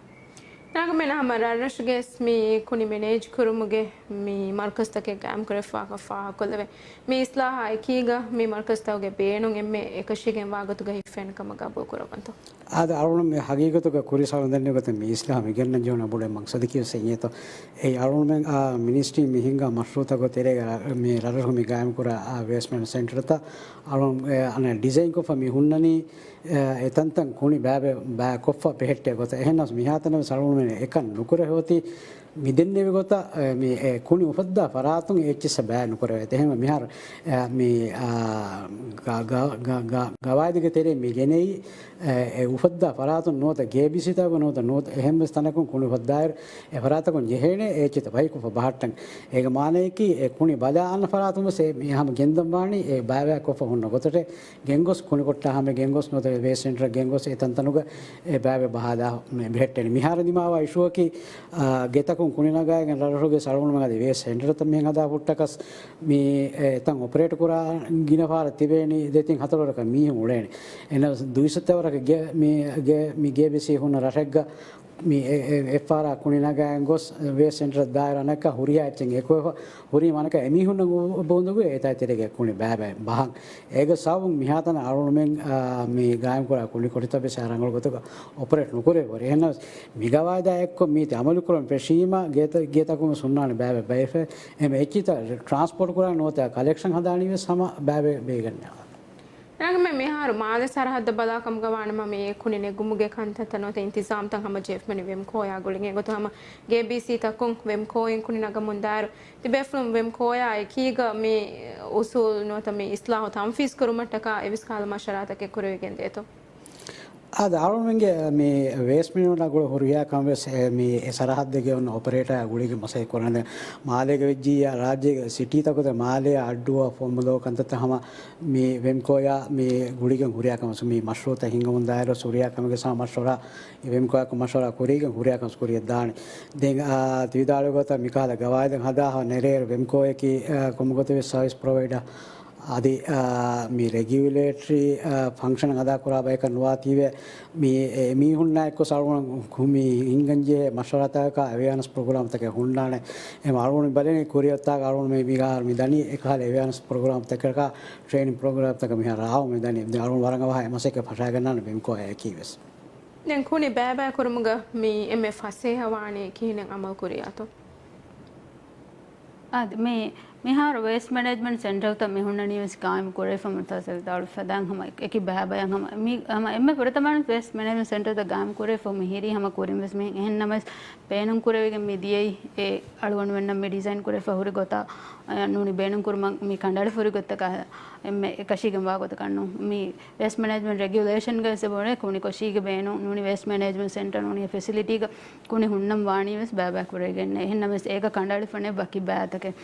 ނަގަމެން ހަމަ ރަށްރަށުގެ މި ކުނި މެނޭޖް ކުރުމުގެ މި މަރުކަޒުތަކެއް ގާއިމް ކުރެވިފަ ފާހަގަކޮށްލެވޭ. މި އިސްލާހާ އެކީގަ މި މަރުކަޒުތަކުގެ ބޭނުން އެންމެ އެކަށީގެންވާ ގޮތުގަ ހިފެން ކަމަށް ގަބޫލު ކުރައްވަންތޯ؟ އާދެ، އަޅުގަނޑު މި ހަގީގަތުގަ ކުރި ސަޅުން ދެންނެވި ގޮތަށް މި އިސްލާހް މި ގެންނަން ޖެހުނު ބޮޑެތި މަގްސަދަކީ ވެސް އެއީތޯ. އެއީ އަޅުގަނޑުމެން އާ މިނިސްޓްރީ މި ހިންގާ މަޝްރޫއުތަކުގެ ތެރޭގަ ރަ-، މި ރަށްރަށު މި ގާއިމް ކުރާ އާ ވޭސްޓް މެނެޖްމަންޓް ސެންޓަރތައް އަޅުގަނޑު އެ އަނެއް ޑިޒައިން ކޮށްފަ މި ހުންނަނީ، އެ، އެ ތަންތަން ކުނި ބައި ބައި ކޮށްފަ ބެހެއްޓޭ ގޮތަށް. އެހެންނަމަވެސް މިހާތަނަށް ވެސް އަޅުގަނޑުމެން އެކަން ނުކުރެވޭ އޮތީ މި ދެންނެވި ގޮތަށް، އެ، މި އެ ކުނި އުފައްދާ ފަރާތުން އެއްޗިއްސަށް ބައި ނުކުރެވޭތީ. އެހެންވެ މިހާރު، އެ، މި، އާ، ގަ-، ގަ-، ގަ-، ގަ-، ގަ-، ގަވާއިދުގެ ތެރެއިން މި ގެނެއީ، އެ، އެ އުފައްދާ ފަރާތުން ނުވަތަ ގޭބީސީތަކުގަ ނުވަތަ ނުވަތަ އެހެން ވެސް ތަނަކުން ކުނި އުފައްދާއިރު އެ ފަރާތަކުން ޖެހޭނެ އެ އެއްޗިތައް ބައިކޮށްފަ ބަހައްޓަން. އޭގެ މާނަޔަކީ އެ ކުނި ބަލާ އަންނަ ފަރާތުން ވެސް އެ މި ހަމަ ގެންދަން ވާނީ އެ ބައިބައި ކޮށްފަ ހުންނަ ގޮތަށޭ. ގެންގޮސް ކުނިކޮށްޓާ ހަމަ ގެންގޮސް ނުވަތަ ވޭސްޓް ސެންޓަރަށް ގެންގޮސް އެ ތަންތަނުގަ އެ ބައިވެ ބަހާލާ މި ބެހެއްޓެނީ. މިހާރު ދިމާވާ އިޝޫއަކީ، އާ، ގެތަކުން ކުނި ނަގާގެން ރަށްރަށުގެ ސަޅުން މަގަދި ވޭސްޓް ސެންޓަރތައް މިހެން ހަދާ ފުއްޓަކަސް މި އެ ތަން އޮޕަރޭޓް ކުރާ ގިނަ ފަހަރަށް ތިބޭނީ ދެތިން ހަތަރު ވަރަކަށް މީހުން އުޅޭނެ. އެނަސް ދުއިސައްތަ ވަރަކަށް ގެ-، މި ގެ-، މި ގޭބިސީ ހުންނަ ރަށެއްގަ މި އެ-، އެ-، އެއްފަހަރާ ކުނި ނަގާގެން ގޮސް ވޭސްޓް ސެންޓަރަށް ދާއިރު އަނެއްކާ ހުރިހާ އެއްޗެއް އެކުވެފަ، ހުރީ މަނަކަ އެމީހުންނަށް އު-، އު-، ބުނދުގެ އެތާ ތެރޭގެ ކުނި ބައިބައި ބަހަން. އޭގެ ސަބަބުން މިހާތަނަށް އަޅުގަނޑުމެން، އާ، މި ގާއިމްކުރާ ކުނި ކުޑިތައް ވެސް ރަނގަޅު ގޮތުގަ އޮޕަރޭޓް ނުކުރެވޭ. އެހެންނަމަވެސް މި ގަވާއިދާ އެއްކޮށް މީތި އަމަލު ކުރަން ފެށީމަ ގޭތަ-، ގޭތަކުން ވެސް ހުންނާނެ ބައިބައި ބައިފަ. އެމެ އެއްޗިތައް ޓްރާންސްޕޯޓް ކުރާ ނުވަތަ ކަލެކްޝަން ހަދާނީ ވެސް ހަމަ ބައިބައި ބޭގަންނަ. ނަގަމެން މިހާރު މާލެ ސަރަހައްދަށް ބަލާ ކަމުގަ ވާނަމަ، މި ކުނި ނެގުމުގެ ކަންތައްތައް ނުވަތަ އިންތިޒާމްތައް ހަމަ ޖެހިފަ މި ވެމްކޯއާ ގުޅިގެން. އެގޮތުން ހަމަ ގޭބީސީތަކުން ވެމްކޯއިން ކުނި ނަގަމުން ދާއިރު ތިބޭފުޅުން ވެމްކޯއާ އެކީގަ މި އުސޫލު ނުވަތަ މި އިސްލާހު ތަންފީޒް ކުރުމަށްޓަކާ އެވިސް ކަހަލަ މަޝްވަރާތަކެއް ކުރެވިގެން ދޭތޯ؟ އާދެ، އަޅުގަނޑުމެންގެ މި ވޭސްޓް މެނޭޖްމަންޓާ ގުޅޭ ހުރިހާ ކަމެއް ވެސް، އެ، މި އެ ސަރަހައްދެއްގެ އޮންނަ އޮޕަރޭޓާ ގުޅިގެން މަސައްކަތް ކުރަން. މާލޭގަ ވެއްޖިއްޔާ ރާއްޖޭގެ ސިޓީތަކުގަ މާލޭ އައްޑޫއާ ފޮންބުލޯ ކަންތައްތައް ހަމަ މި ވެމްކޯއާ މި ގުޅިގެން ހުރިހާ ކަމެއް ވެސް މި މަޝްރޫއުތައް ހިންގަމުން ދާއިރު ހުރިހާ ކަމެއްގެ ސާ މަޝްވަރާ ވެމްކޯއާއެކު މަޝްވަރާ ކުރީގެން ހުރިހާ ކަމެއް ކުރިއަށް ދާނެ. ދެން، އާ، ތި ވިދާޅުވި ގޮތަށް މިކަހަލަ ގަވާއިދެއް ހަދާފަ ނެރޭއިރު ވެމްކޯއަކީ، އާ، ކޮންމެ ގޮތެއް ވެސް ސަރވިސް ޕްރޮވައިޑާ އަދި، އާ، މި ރެގިއުލޭޓަރީ، އާ، ފަންކްޝަން އަދާކުރާ ބަޔަކަށް ނުވާތީވެ، މި އެ މީހުންނާ އެއްކޮށް އަޅުގަނޑު މި ހިންގަންޖެހޭ މަޝްވަރާތަކަކާ އެވެއާނަސް ޕްރޮގްރާމްތަކެއް ހުންނާނެ. އެ އަޅުގަނޑު ބަލަނީ ކުރިއަށް އޮތާ އަޅުގަނޑު މި މިހާރު މި ދަނީ އެކަހަލަ އެވެއާނަސް ޕްރޮގްރާމްތަކަކާ ޓްރޭނިން ޕްރޮގްރާމްތަކަށް މިހާރު އާއެކީވެސް. ދެން އަޅުގަނޑު ވަރަށް އަވަހަށް އެ މަސައްކަތް ފަށާގަންނާނެ ބިމްކޯ އެކީވެސް. ދެން ކުނި ބައިބައި ކުރުމުގަ މި އެންމެ ފަސޭހަވާނީ ކިހިނެއް އަމަލު ކުރިޔާތޯ؟ އާދެ، މި، މިހާރު ވޭސްޓް މެނޭޖްމަންޓް ސެންޓަރުތައް މި ހުންނަނީވެސް ގާއިމް ކުރެވިފަ މުތަސައްވި ދާޅު ފަދައިން ހަމަ އެކި ބައިބައި ހަމަ، މި، ހަމަ އެންމެ ފުރަތަމަ ވޭސްޓް މެނޭޖްމަންޓް ސެންޓަރުތައް ގާއިމް ކުރެވިފަ މި ހިރީ ހަމަ ކުރިންވެސް މި އެހެން ނަމަވެސް ބޭނުން ކުރެވިގެން މި ދިޔައީ އެ އަޅުގަނޑުމެންނަށް މި ޑިޒައިން ކުރެފަ ހުރި ގޮތަށް، އަ، ނޫނީ ބޭނުން ކުރުމަށް މި ކަނޑައެޅިފަ ހުރި ގޮތަކަށް އެންމެ އެކަށީގެންވާ ގޮތަކަށް ނޫން. މި ވޭސްޓް މެނޭޖްމަންޓް ރެގިއުލޭޝަންގައި އެބައުޅޭ ކުނި ކޮށީގެ ބޭނުން ނޫނީ ވޭސްޓް މެނޭޖްމަންޓް ސެންޓަރ ނޫނީ ފެސިލިޓީގަ ކުނި ހުންނަން ވާނީވެސް ބައިބައި ކުރެވިގެންނޭ. އެހެން ނަމަވެސް އޭގަ ކަނޑައެޅިފަނޭ ވަކި ބައިތަކެއް.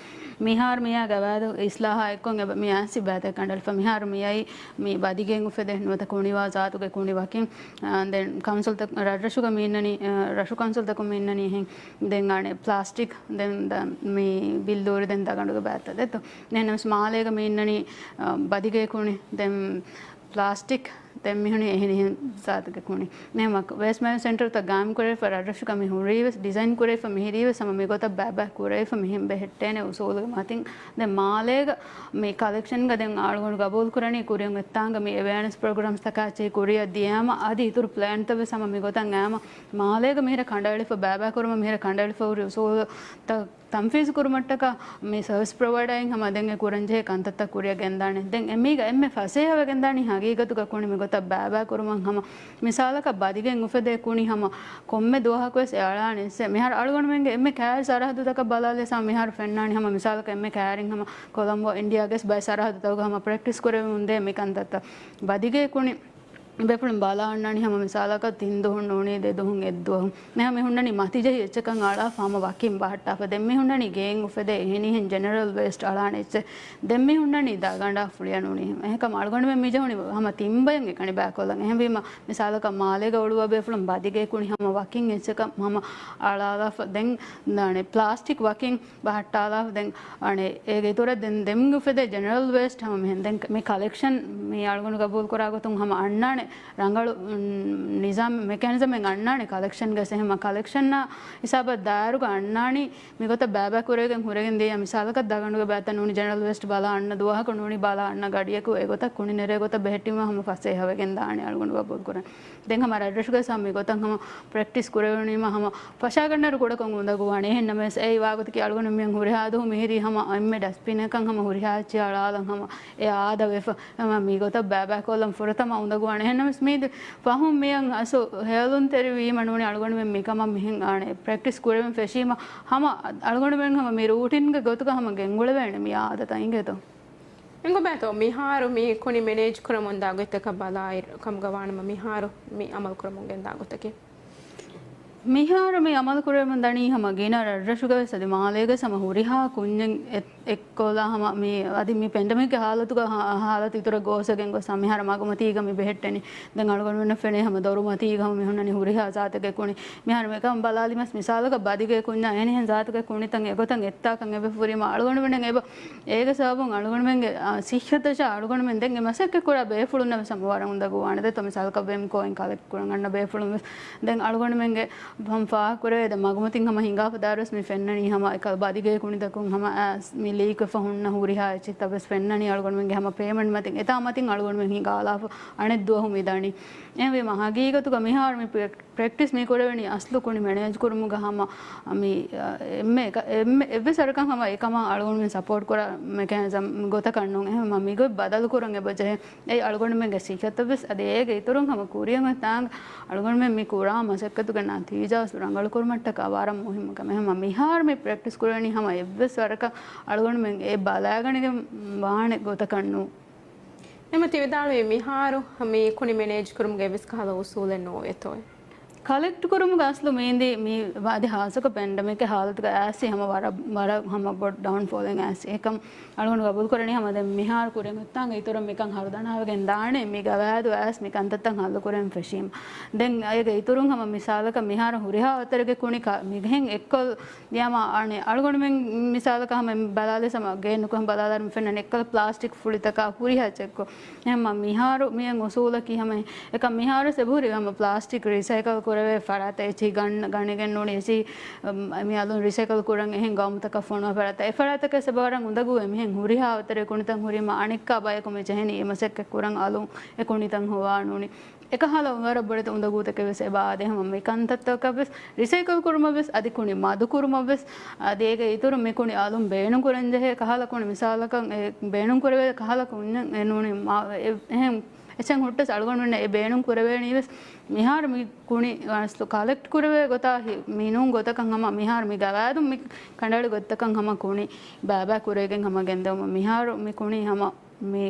މިހާރު މިއާ ގަވާއިދު އިސްލާހާ އެއްކޮށް އެބަ މި އާސި ބައިތަކެއް ކަނޑައެޅިފަ. މިހާރު މިއައީ މި ބަދިގެއިން އުފެދޭ ނުވަތަ ކުނިވާ ޒާތުގެ ކުނި ވަކިން، އާ، ދެން ކައުންސިލްތައް ރަށްރަށުގަ މި އިންނަނީ، އާ، ރަށު ކައުންސިލްތަކުން މި އިންނަނީ އެހެން. ދެން އަނެއް ޕްލާސްޓިކް، ދެން ދަ-، މި ބިއްލޫރި ދެން ދަގަނޑުގެ ބައިތައް ދެއްތޯ. އެހެންނަމަވެސް މާލޭގަ މި އިންނަނީ، އާ، ބަދިގެ ކުނި، ދެން ޕްލާސްޓިކް، ދެން މިހުނީ އެހެނިހެން ޒާތުގެ ކުނި. އެހެން ވޭސްޓް މެނޭޖްމަންޓް ސެންޓަރުތައް ގާއިމް ކުރެވިފަ ރަށްރަށުގަ މި ހުރީވެސް، ޑިޒައިން ކުރެވިފަ މިހިރީވެސް ހަމަ މިގޮތަށް ބައިބައި ކުރެވިފަ މިހެން ބެހެއްޓޭނެ އުސޫލުގެ މަތިން. ދެން މާލޭގަ މި ކަލެކްޝަންގަ ދެން އަޅުގަނޑު ގަބޫލު ކުރަނީ ކުރިއަށް އޮތްތާނގަ މި އެވެއާނެސް ޕްރޮގްރާމްސް ތަކާ ޗެހި ކުރިއަށް ދިޔާމަ އަދި އިތުރު ޕްލޭންތައް ވެސް ހަމަ މިގޮތަށް އައިމަ މާލޭގަ މިހިރަ ކަނޑައެޅިފަ ބައިބައި ކުރުމަށް މިހިރަ ކަނޑައެޅިފަ ހުރި އުސޫލުތައް ތަންފީޒު ކުރުމަށްޓަކާ މި ސަރވިސް ޕްރޮވައިޑާއިން ހަމަ ދެން އެ ކުރަންޖެހޭ ކަންތައްތައް ކުރިއަށް ގެންދާނެ. ދެން އެމީގަ އެންމެ ފަސޭހަވެގެންދާނީ ހަގީގަތުގަ ކުނި މިގޮތަށް ބައިބައި ކުރުމަށް ހަމަ މިސާލަކަށް ބަދިގެން އުފެދޭ ކުނި ހަމަ ކޮންމެ ދުވަހަކުވެސް އެ އަޅާނެ އެއްޗެއް. މިހާރު އަޅުގަނޑުމެންގެ އެންމެ ކައިރި ސަރަހައްދުތަކަށް ބަލާލިޔަސް ހަމަ މިހާރު ފެންނާނީ ހަމަ މިސާލަކަށް އެންމެ ކައިރިން ހަމަ ކޮލަމްބޯ އިންޑިއާގެ ބައެއް ސަރަހައްދުތަކުގަ ހަމަ ޕްރެކްޓިސް ކުރެވެމުން ދޭ މި ކަންތައްތައް. ބަދިގޭ ކުނި ބޭފުޅުން ބަލާ އަންނާނީ ހަމަ މިސާލަކަށް ތިން ދުވަހުން ނޫނީ ދެ ދުވަހުން އެއްދުވަހުން. މިހާ މި ހުންނަނީ މަތިޖެހި އެއްޗަކަށް އަޅާފަ ހަމަ ވަކިން ބަހައްޓާފަ. ދެން މި ހުންނަނީ ގޭން އުފެދޭ އެހެނިހެން ޖެނެރަލް ވޭސްޓް އަޅާނެ އެއްޗެއް. ދެން މި ހުންނަނީ ދަގަނޑާ ފުޅިއަ ނޫނީ. އެހެންކަމަށް އަޅުގަނޑުމެން މި ޖެހުނީ ހަމަ ތިން ބަޔަށް އެކަނި ބައިކޮށްލަން. އެހެންވީމަ މިސާލަކަށް މާލޭގަ އުޅުއްވާ ބޭފުޅުން ބަދިގޭ ކުނި ހަމަ ވަކިން އެއްޗަކަށް ހަމަ އަޅާލާފަ. ދެން ދާނެ ޕްލާސްޓިކް ވަކިން ބަހައްޓާލާފަ. ދެން އަނެއް އޭގެ އިތުރަށް ދެން ދެމިގެ އުފެދޭ ޖެނެރަލް ވޭސްޓް ހަމަ މިހެން. ދެން މި ކަލެކްޝަން މި އަޅުގަނޑު ގަބޫލު ކުރާ ގޮތުން ހަމަ އަންނާނެ ރަނގަޅު، ނިޒާމް މެކޭނިޒަމެއް އަންނާނެ ކަލެކްޝަންގަ. އެހެންމަ ކަލެކްޝަންނާ ހިސާބަށް ދާއިރުގަ އަންނާނީ މިގޮތަށް ބައިބައި ކުރެވިގެން ހުރެގެން ދިޔަ މިސާލަކަށް ދަގަނޑުގެ ބައިތައް ނޫނީ ޖެނެރަލް ވޭސްޓް ބަލާ އަންނަ ދުވަހަކު ނޫނީ ބަލާ އަންނަ ގަޑިއަކު އެގޮތަށް ކުނި ނެރޭ ގޮތަށް ބެހެއްޓީމަ ހަމަ ފަސޭހަވެގެން ދާނެ އަޅުގަނޑު ގަބޫލު ކުރަން. ދެން ހަމަ ރަށްރަށުގައި ހަމަ މިގޮތަށް ހަމަ ޕްރެކްޓިސް ކުރެވުނީމަ ހަމަ ފަށާގަންނައިރު ކުޑަކޮށް އުނދަގޫވާނެ. އެހެން ނަމަވެސް އެއީ ވާގޮތަކީ އަޅުގަނޑު މިއަން ހުރިހާ ދުވަހު މިހިރީ ހަމަ އެންމެ ޑަސްޓްބިނަކަށް ހަމަ ހުރިހާ އެއްޗެއް އަޅާލަން ހަމަ އެ އާދަވެފަ. ހަމަ މިގޮތަށް ބައިބައިކޮށްލަން ފުރަތަމަ އުނދަގޫވާނެ. އެހެން ނަމަވެސް މީ ފަހުން މިއަން އަސްލު ހޭލުންތެރިވީމަ ނޫނީ އަޅުގަނޑުމެން މިކަމަށް މިހެން އާނެ ޕްރެކްޓިސް ކުރެވެން ފެށީމަ ހަމަ އަޅުގަނޑުމެން ހަމަ މި ރޫޓިންގެ ގޮތުގަ ހަމަ ގެންގުޅެވޭނެ މި އާދަތައް އިނގޭތޯ. އެނގުމޭތޯ މިހާރު މި ކުނި މެނޭޖް ކުރަމުންދާ ގޮތްތަކަށް ބަލާއިރު ކަމުގަ ވާނަމަ މިހާރު މި އަމަލު ކުރަމުން ގެންދާ ގޮތަކީ؟ މިހާރު މި އަމަލު ކުރެވެމުން ދަނީ ހަމަ ގިނަ ރަށްރަށުގަވެސް އަދި މާލޭގަސް ހަމަ ހުރިހާ ކުންޏެއް އެ-، އެއްކޮލާ ހަމަ މި އަދި މި ޕެންޑެމިކްގެ ހާލަތުގަ ހާ-، ހާލަތު އިތުރަށް ގޯސްވެގެން ގޮސް ހަމަ މިހާރު މަގުމަތީގަ މި ބެހެއްޓެނީ. ދެން އަޅުގަނޑުމެންނަށް ފެނޭ ހަމަ ދޮރުމަތީގަ ހަމަ މި ހުންނަނީ ހުރިހާ ޒާތެއްގެ ކުނި. މިހާރު މިކަމަށް ބަލާލީމަސް މިސާލަކަށް ބަދިގޭ ކުންޏާ އެހެނިހެން ޒާތުގެ ކުނިތައް އެގޮތަށް އެއްތާކަން އެބަ ފުރީމަ އަޅުގަނޑުމެން އެބަ އޭގެ ސަބަބުން އަޅުގަނޑުމެންގެ، އާ، ސިއްހަތަށާ އަޅުގަނޑުމެން ދެން އެ މަސައްކަތް ކުރާ ބޭފުޅުންނަށް ވެސް ހަމަ ވަރަށް އުނދަގޫވާނެ. ދެއްތޯ މިސާލަކަށް ވެމްކޯއިން ކަލެކްޓް ކުރަން އަންނަ ބޭފުޅުން ވެސް ދެން އަޅުގަނޑުމެންގެ ހަމަ ފާހަގަކުރެވޭ ދެން މަގުމަތިން ހަމަ ހިނގާފަ ދާއިރުވެސް މި ފެންނަނީ ހަމަ އެކަލް ބަދިގޭ ކުނިތަކުން ހަމަ އައިސް މި ލީކްވެފަ ހުންނަ ހުރިހާ އެއްޗެއްތައް ވެސް ފެންނަނީ އަޅުގަނޑުމެންގެ ހަމަ ޕޭމަންޓް މަތިން. އެތާ މަތިން އަޅުގަނޑުމެން ހިނގާލާފަ އަނެއް ދުވަހު މި ދަނީ. އެހެންވީމަ ހަގީގަތުގަ މިހާރު މި ޕްރެ-، ޕްރެކްޓިސް މި ކުރެވެނީ އަސްލު ކުނި މެނޭޖް ކުރުމުގަ ހަމަ މި، އަ، އެންމެ އެކަ-، އެންމެ އެއްވެސް ވަރަކަށް ހަމަ އެކަމަށް އަޅުގަނޑުމެން ސަޕޯޓް ކުރާ މެކޭނިޒަމް ގޮތަކަށް ނޫން. އެހެންވީމަ މިގޮތް ބަދަލު ކުރަން އެބަ ޖެހޭ. އެއީ އަޅުގަނޑުމެންގެ ސިއްހަތަށް ވެސް އަދި އޭގެ އިތުރުން ހަމަ ކުރިއަށް އޮތްތާނގަ އަޅުގަނޑުމެން މި ކުރާ މަސައްކަތުގެ ނަތީޖާ ވެސް ރަނގަޅު ކުރުމަށްޓަކާ ވަރަށް މުހިއްމު ކަމެއް. ހަމަ މިހާރު މި ޕްރެކްޓިސް ކުރެވެނީ ހަމަ އެއްވެސް ވަރަކަށް އަޅުގަނޑުމެން އެ ބަލައިގަނެގެން ވާނެ ގޮތަކަށް ނޫން. އެމަ ތި ވިދާޅުވީ މިހާރު މި ކުނި މެނޭޖް ކުރުމުގެ އެއްވެސް ކަހަލަ އުސޫލެއް ނޯވޭތޯ؟ ކަލެކްޓް ކުރުމުގެ އަސްލު މީންދީ މީ އަދި ހާއްސަކޮށް ޕެންޑެމިކް ހާލަތުގަ އައިސް ހަމަ ވަރަށް، ވަރަށް ހަމަ ބޮޑު ޑައުން ފޯލެއް އައިސް. އެކަމް އަޅުގަނޑު ގަބޫލު ކުރަނީ ހަމަ ދެން މިހާރު ކުރިން އޮތްތާނގެ އިތުރަށް މިކަން ހަރުދަނާވެގެން ދާނެ މި ގަވާއިދު އައިސް މި ކަންތައްތައް ހައްލު ކުރެން ފެށީމަ. ދެން އޭގެ އިތުރުން ހަމަ މިސާލަކަށް މިހާރު ހުރިހާ އަތަރެއްގެ ކުނި ކަ-، މިހެން އެއްކޮށް ދިޔަމާ އަނެއް އަޅުގަނޑުމެން މިސާލަކަށް ހަމަ ބަލާލި ހަމަ ގޭނުކު ހަމަ ބަލާލާރު މި ފެންނަން އެއްކަލަ ޕްލާސްޓިކް ފުޅިތަކާ ހުރިހާ ޗެއްކޮށް. އެހެންމަ މިހާރު މިއެން އުސޫލަކީ ހަމަ އެކަ މިހާރު ސެބުހުރި ހަމަ ޕްލާސްޓިކް ރިސައިކަލް ކުރެވޭ ފަރާތަށް އެޗި ގަން-، ގަނެގެން ނޫނީ އެޗި، އަމް، މި އަލުން ރިސައިކަލް ކުރަން އެހެން ގައުމުތަކަށް ފޮނުވާ ފަރާތަށް. އެ ފަރާތަކަށް ސެބަ ވަރަށް އުނދަގޫވެ މިހެން ހުރިހާ އަތަރެއް ކުނިތަން ހުރީމަ އަނެއްކާ ބަޔަކު މި ޖެހެނީ އެ މަސައްކަތް ކުރަން އަލުން އެ ކުނިތަން ހޮވާ ނޫނީ. އެކަހަލަ ވަރަށް ބޮޑެތި އުނދަގޫތަކެއް ވެސް އެބަ އާދޭ ހަމަ މި ކަންތައްތަކަށް ވެސް ރިސައިކަލް ކުރުމަށް ވެސް އަދި ކުނި މަދު ކުރުމަށް ވެސް އަދި އޭގެ އިތުރު މި ކުނި އަލުން ބޭނުން ކުރަން ޖެހޭ ކަހަލަ ކުނި މިސާލަކަށް އެ ބޭނުން ކުރެވޭ ކަހަލަ ކުންޏެއް އެ ނޫނީ މާ-، އެ-، އެހެން އެއްޗެއް ހުއްޓަސް އަޅުގަނޑުމެންނަށް އެ ބޭނުން ކުރެވޭނީ ވެސް މިހާރު މި ކުނި އަސްލު ކަލެކްޓް ކުރެވޭ ގޮތާ ހި-، މި ނޫން ގޮތަކަށް ހަމަ މިހާރު މި ގަވާއިދުން މި ކަނޑައެޅި ގޮތަކަށް ހަމަ ކުނި ބައިބައި ކުރެވިގެން ހަމަ ގެންދަވަމުން މިހާރު މި ކުނި ހަމަ މި،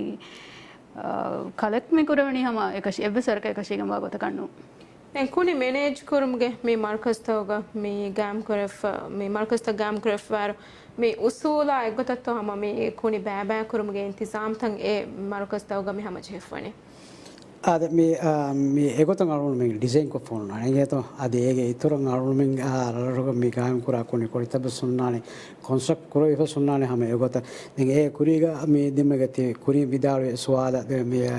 އާ، ކަލެކްޓް މި ކުރެވެނީ ހަމަ އެކަށީ، އެއްވެސް ވަރަކަށް އެކަށީގެންވާ ގޮތަކަށް ނޫން. ދެން ކުނި މެނޭޖް ކުރުމުގެ މި މަރުކަޒްތަކުގަ މި ގާއިމް ކުރެފަ-، މި މަރުކަޒްތައް ގާއިމް ކުރެފައިރު މި އުސޫލާ އެއްގޮތަށްތޯ ހަމަ މި ކުނި ބައިބައި ކުރުމުގެ އިންތިޒާމްތައް އެ މަރުކަޒްތަކުގަ މި ހަމަޖެހިފަވަނީ؟ އާދެ، މި، އާ، މި އެގޮތުން އަޅުގަނޑު މި ޑިޒައިން ކޮށްފަ ހުންނާނެ އިނގޭތޯ. އަދި އޭގެ އިތުރަށް އަޅުގަނޑުމެން، އާ، ރަށްރަށުގަ މި ގާއިމް ކުރާ ކުނި ކޮޅިތައް ވެސް ހުންނާނެ، ކޮންސްޓްރަކްޓް ކުރެވިފަ ހުންނާނެ ހަމަ އެގޮތަށް. ދެން އޭ ކުރީގަ މި ދެންމެގަތި ކުރިން ވިދާޅުވި ސުވާލަށް ދެ-، މި، އާ،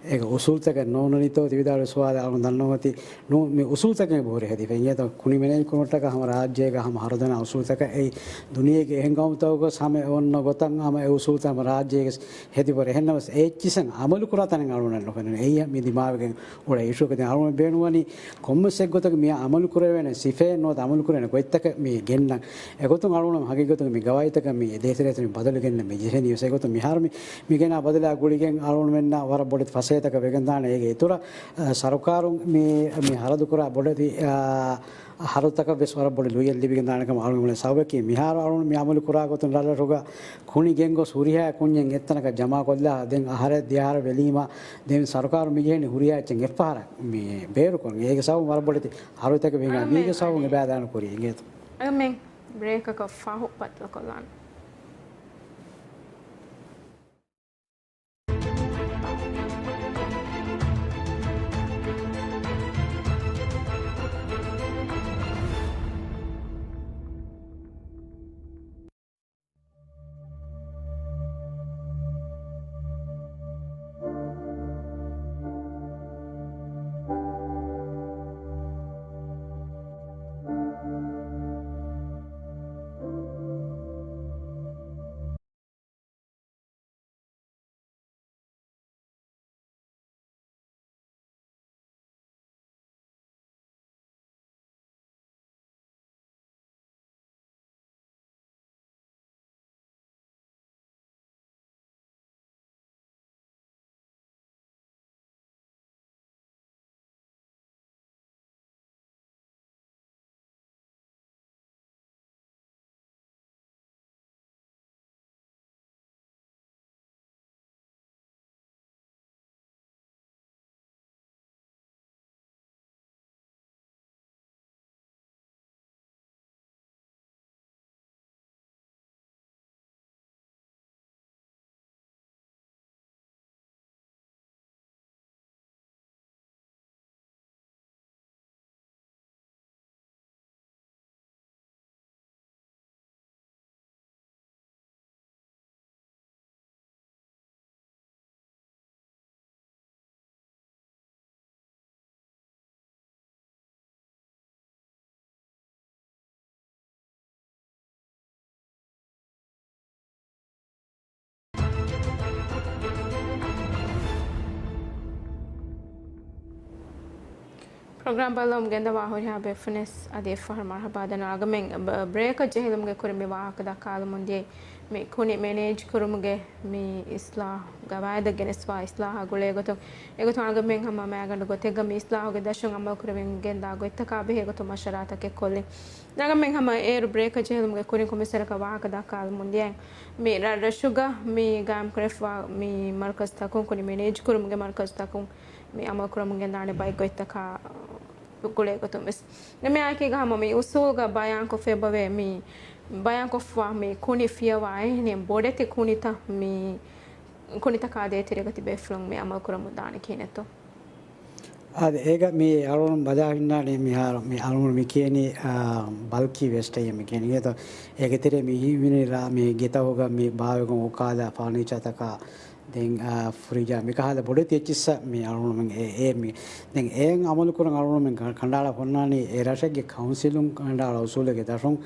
އޭގެ އުސޫލުތަކެއް ނޯންނަނީތޯ ތި ވިދާޅުވި ސުވާލަށް އަޅުގަނޑު ދަންނަވަން އޮތީ ނޫ-، މި އުސޫލުތަކެއް އެބަހުރި ހެދިފަ އިނގޭތޯ. ކުނި މެނޭޖް ކުރުމަށްޓަކާ ހަމަ ރާއްޖޭގަ ހަމަ ހަރުދަނާ އުސޫލުތަކަށް އެއީ ދުނިޔޭގެ އެހެން ގައުމުތަކުގަސް ހަމަ އޮންނަ ގޮތަށް ހަމަ އެ އުސޫލުތައް ހަމަ ރާއްޖޭގެ ހެދިވަރެ އެހެންނަމަވެސް އެއްޗިސަން އަމަލު ކުރާ ތަނެއް އަޅުގަނޑަށް ނުފެނުނު. އެއީ މި ދިމާވެގެން އުޅޭ އިޝޫއަކަށް. ދެން އަޅުގަނޑު ބޭނުންވަނީ ކޮންމެސް އެއްގޮތަކަށް މި އަމަލު ކުރެވޭނެ ސިފައެއް ނުވަތަ އަމަލު ކުރެވޭނެ ގޮތްތަކެއް މި ގެންނަން. އެގޮތުން އަޅުގަނޑު ހަގީގަތުގަ މި ގަވާއިދުތަކަށް މި ދޭތެރޭތައް މި ބަދަލު ގެންނަން މި ޖެހެނީ. އެގޮތުން މިހާރު މި، މި ގެނާ ބަދަލާ ގުޅިގެން އަޅުގަނޑުމެންނަށް ވަރަށް ބޮޑެތި ފަސޭހަތަކެއް ވެގެން ދާނެ. އޭގެ އިތުރަށް، އަ، ސަރުކާރުން މި، މި ހަރަދު ކުރާ ބޮޑެތި، އާ، ހަރަދުތަކަށް ވެސް ވަރަށް ބޮޑެތި ލުޔެއް ލިބިގެން ދާނެ ކަމަށް އަޅުގަނޑު ބުނޭ. ސަބަބަކީ މިހާރު އަޅުގަނޑު މި އަމަލު ކުރާ ގޮތުން ރަށްރަށުގަ ކުނި ގެންގޮސް ހުރިހާ ކުންޏެއް އެއްތަނަކަށް ޖަމާކޮށްލާ، ދެން އަހަރެއް ދެއަހަރެއް ވެލީމަ، ދެން ސަރުކާރު މި ޖެހެނީ ހުރިހާ އެއްޗެއް އެއްފަހަރަށް މި ބޭރުކޮށް. އޭގެ ސަބަބުން ވަރަށް ބޮޑެތި ހަރަދުތަކެއް ވެގެން މީގެ ސަބަބުން އެބައިދާނެ ކުރީ އިނގޭތޯ. އަޅުމެން ބްރޭކަކަށް ފަހު ބައްދަލުކޮށްލާނަން. ޕްރޮގްރާމް ބައްލަވަމުން ގެންދަވާ ހުރިހާ ބޭފުޅުންވެސް އަދި އެއްފަހަރު މަރުޙަބާ ދަންނަވަން. އަޅުގަނޑުމެން ބް-، ބްރޭކަށް ޖެހިލުމުގެ ކުރިން މި ވާހަކަ ދައްކާލަމުން ދިޔައީ މި ކުނި މެނޭޖް ކުރުމުގެ މި އިސްލާހު ގަވާއިދަށް ގެނެސްފާ އިސްލާހާ ގުޅޭ ގޮތުން. އެގޮތުން އަޅުގަނޑުމެން ހަމަ މައިގަނޑު ގޮތެއްގަ މި އިސްލާހުގެ ދަށުން އަމަލު ކުރެވިގެންދާ ގޮތްތަކާ ބެހޭ ގޮތުން މަޝްވަރާތަކެއް ކޮށްލިން. އަޅުގަނޑުމެން ހަމަ އޭރު ބްރޭކަށް ޖެހިލުމުގެ ކުރިން ކޮންމެސް ވަރަކަށް ވާހަކަ ދައްކާލަމުން ދިޔައިން. މި ރަށްރަށުގަ މި ގާއިމް ކުރެފަ މި މަރުކަޒުތަކުން، ކުނި މެނޭޖް ކުރުމުގެ މަރުކަޒުތަކުން މި އަމަލު ކުރަމުން ގެންދާނެ ބައެއް ގޮތްތަކާ ގުޅޭ ގޮތުން ވެސް. ދެން މި އާއެކީގަ ހަމަ މި އުސޫލުގަ ބަޔާންކޮށްފައި އެބަވޭ މި ބަޔާންކޮށްފަ މި ކުނި ފިޔަވާ އެހެނިހެން ބޮޑެތި ކުނިތައް މި ކުނިތަކާ ދޭތެރޭގަ ތިބޭފުޅުން މި އަމަލު ކުރަމުން ދާނެ ކިހިނެއްތޯ؟ އާދެ، އޭގަ މި އަޅުން ބަލާ ހިންނާނީ މިހާރު މި އަޅުން މި ކިޔަނީ، އާ، ބަލްކީ ވޭސްޓް އޭ މި ކިޔަނީ. އޭތޯ، އޭގެ ތެރޭ މި ހިމެނި ރާ މި ގެތަހުގަ މި ބާވެގެން އުކާލާ ފާނީޗާތަކާ ދެން، އާ، ފްރިޖާ މިކަހަލަ ބޮޑެތި އެއްޗިއްސަށް މި އަޅުންމެން އެ، އެ މި، ދެން އެއިން އަމަލު ކުރަން އަޅުންމެން ކަ-، ކަނޑައަޅާ ހުންނާނީ އެ ރަށެއްގެ ކައުންސިލުން ކަނޑައަޅާ އުސޫލެއްގެ ދަށުން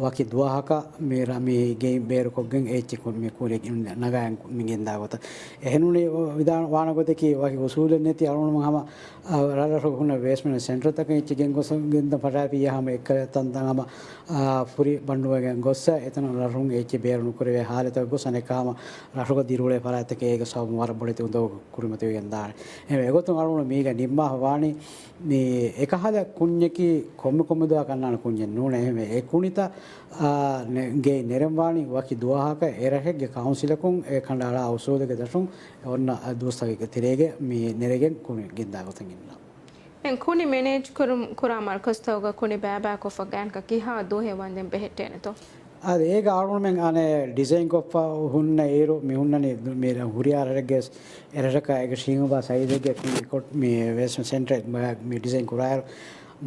ވަކި ދުވަހަކަށް މި ރަ-، މި ގެއިން ބޭރުކޮށްގެން އެ އެއްޗި ކު-، މި ކުރިޔަށް ނަގާ މި ގެންދާ ގޮތަށް. އެހެނުނީ ވިދާ-، ވާނެ ގޮތަކީ ވަކި އުސޫލެއް ނެތި އަޅުންމެން ހަމަ، އާ، ރަށްރަށުގަ ހުންނަ ވޭސްޓް މެނޭޖް ސެންޓަރތަކަށް އެއްޗެއް ގެންގޮސް ގެންދަން ފަށާފިއްޔާ ހަމަ އެއްކަލަ ތަންތަން ހަމަ، އާ، ފުރި ބަންޑުވެގެން ގޮއްސަ އެތަނަށް ރަށުން އެއްޗެއް ބޭރު ނުކުރެވޭ ހާލަތަކަށް ގޮސް އަނެއްކާ ހަމަ ރަށުގަ ދިރިއުޅޭ ފަރާތްތަކެއް އޭގެ ސަބަބުން ވަރަށް ބޮޑެތި އުނދަގޫ ކުރިމަތިވެގެން ދާނެ. އެ އެގޮތުން އަޅުގަނޑު މީގަ ނިންމާފަ ވާނީ މި އެކަހަލަ ކުންޏަކީ ކޮންމެ ކޮންމެ ދުވަހަކަށް އަންނާނެ ކުންޏެއް ނޫނޭ. އެހެންވެ އެ ކުނިތައް، އާ، ނެ-، ގެއިން ނެރެން ވާނީ ވަކި ދުވަހަކަށް އެ ރަށެއްގެ ކައުންސިލަކުން އެ ކަނޑައަޅާ އުސޫލުގެ ދަށުން އެ އޮންނަ ދުވަސްތަކެއްގެ ތެރޭގަ މި ނެރެގެން ކުނި ގެންދާ ގޮތަށް އިންނަ. ދެން ކުނި މެނޭޖް ކުރު-، ކުރާ މަރުކަޒުތަކުގަ ކުނި ބައިބައިކޮށްފަ ގާތްގަނޑަކަށް ކިހާ ދުވަހެއް ވަންދެން ބެހެއްޓޭނެތޯ؟ އާދެ، އޭގަ އަޅުގަނޑުމެން އަނެއް ޑިޒައިން ކޮށްފަ ހުންނަ އިރު މި ހުންނަނީ މި ހުރިހާ ރަށެއްގެ އެ ރަށަކާ އޭގެ ޝީމުބާ ސައިޒެއްގެ ކުނި ކޮޓް މި ވޭސްޓް ސެންޓަރ މި ޑިޒައިން ކުރާއިރު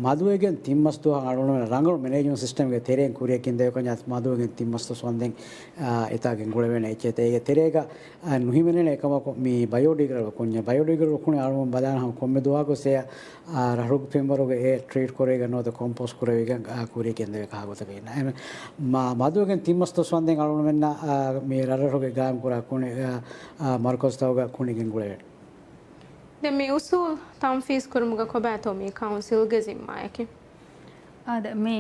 މަދުވެގެން ތިން މަސް ދުވަހަށް އަޅުގަނޑުމެން ރަނގަޅު މެނޭޖްމަންޓް ސިސްޓަމްގެ ތެރެއިން ކުރިއަށް ގެންދެވި ކަންޏާ މަދުވެގެން ތިން މަސް ދުވަސް ވަންދެން، އާ، އެތާ ގެންގުޅެވޭނެ އެއްޗެއް އޭގެ ތެރޭގަ، އާ، ނުހިމެނޭނެ އެކަމަކު މި ބަޔޯޑިގްރޭޑަބަލް ކުންޏެއް. ބަޔޯޑިގްރޭޑަބަލް ކުނި އަޅުގަނޑު ބަލާނަ ހަމަ ކޮންމެ ދުވަހަކު ސޭ، އާ، ރަށުގެ ފެންވަރުގެ އެ ޓްރީޓް ކުރެވިގެން ނުވަތަ ކޮމްޕޯސްޓް ކުރެވިގެން، އާ، ކުރިޔަށް ގެންދެވޭ ކަހަލަ ގޮތަކަށް އިންނަ. އެހެން މަ-، މަދުވެގެން ތިން މަސް ދުވަސް ވަންދެން އަޅުގަނޑުމެންނަށް، އާ، މި ރަށްރަށުގެ ގާއިމް ކުރާ ކުނި، އާ، އާ، މަރުކަޒުތަކުގަ ކުނި ގެންގުޅެވޭނެ. ދެން މި އުސޫލް ތަންފީޒް ކުރުމުގަ ކޮބާތޯ މި ކައުންސިލްގެ ޒިންމާއަކީ؟ އާދެ، މި،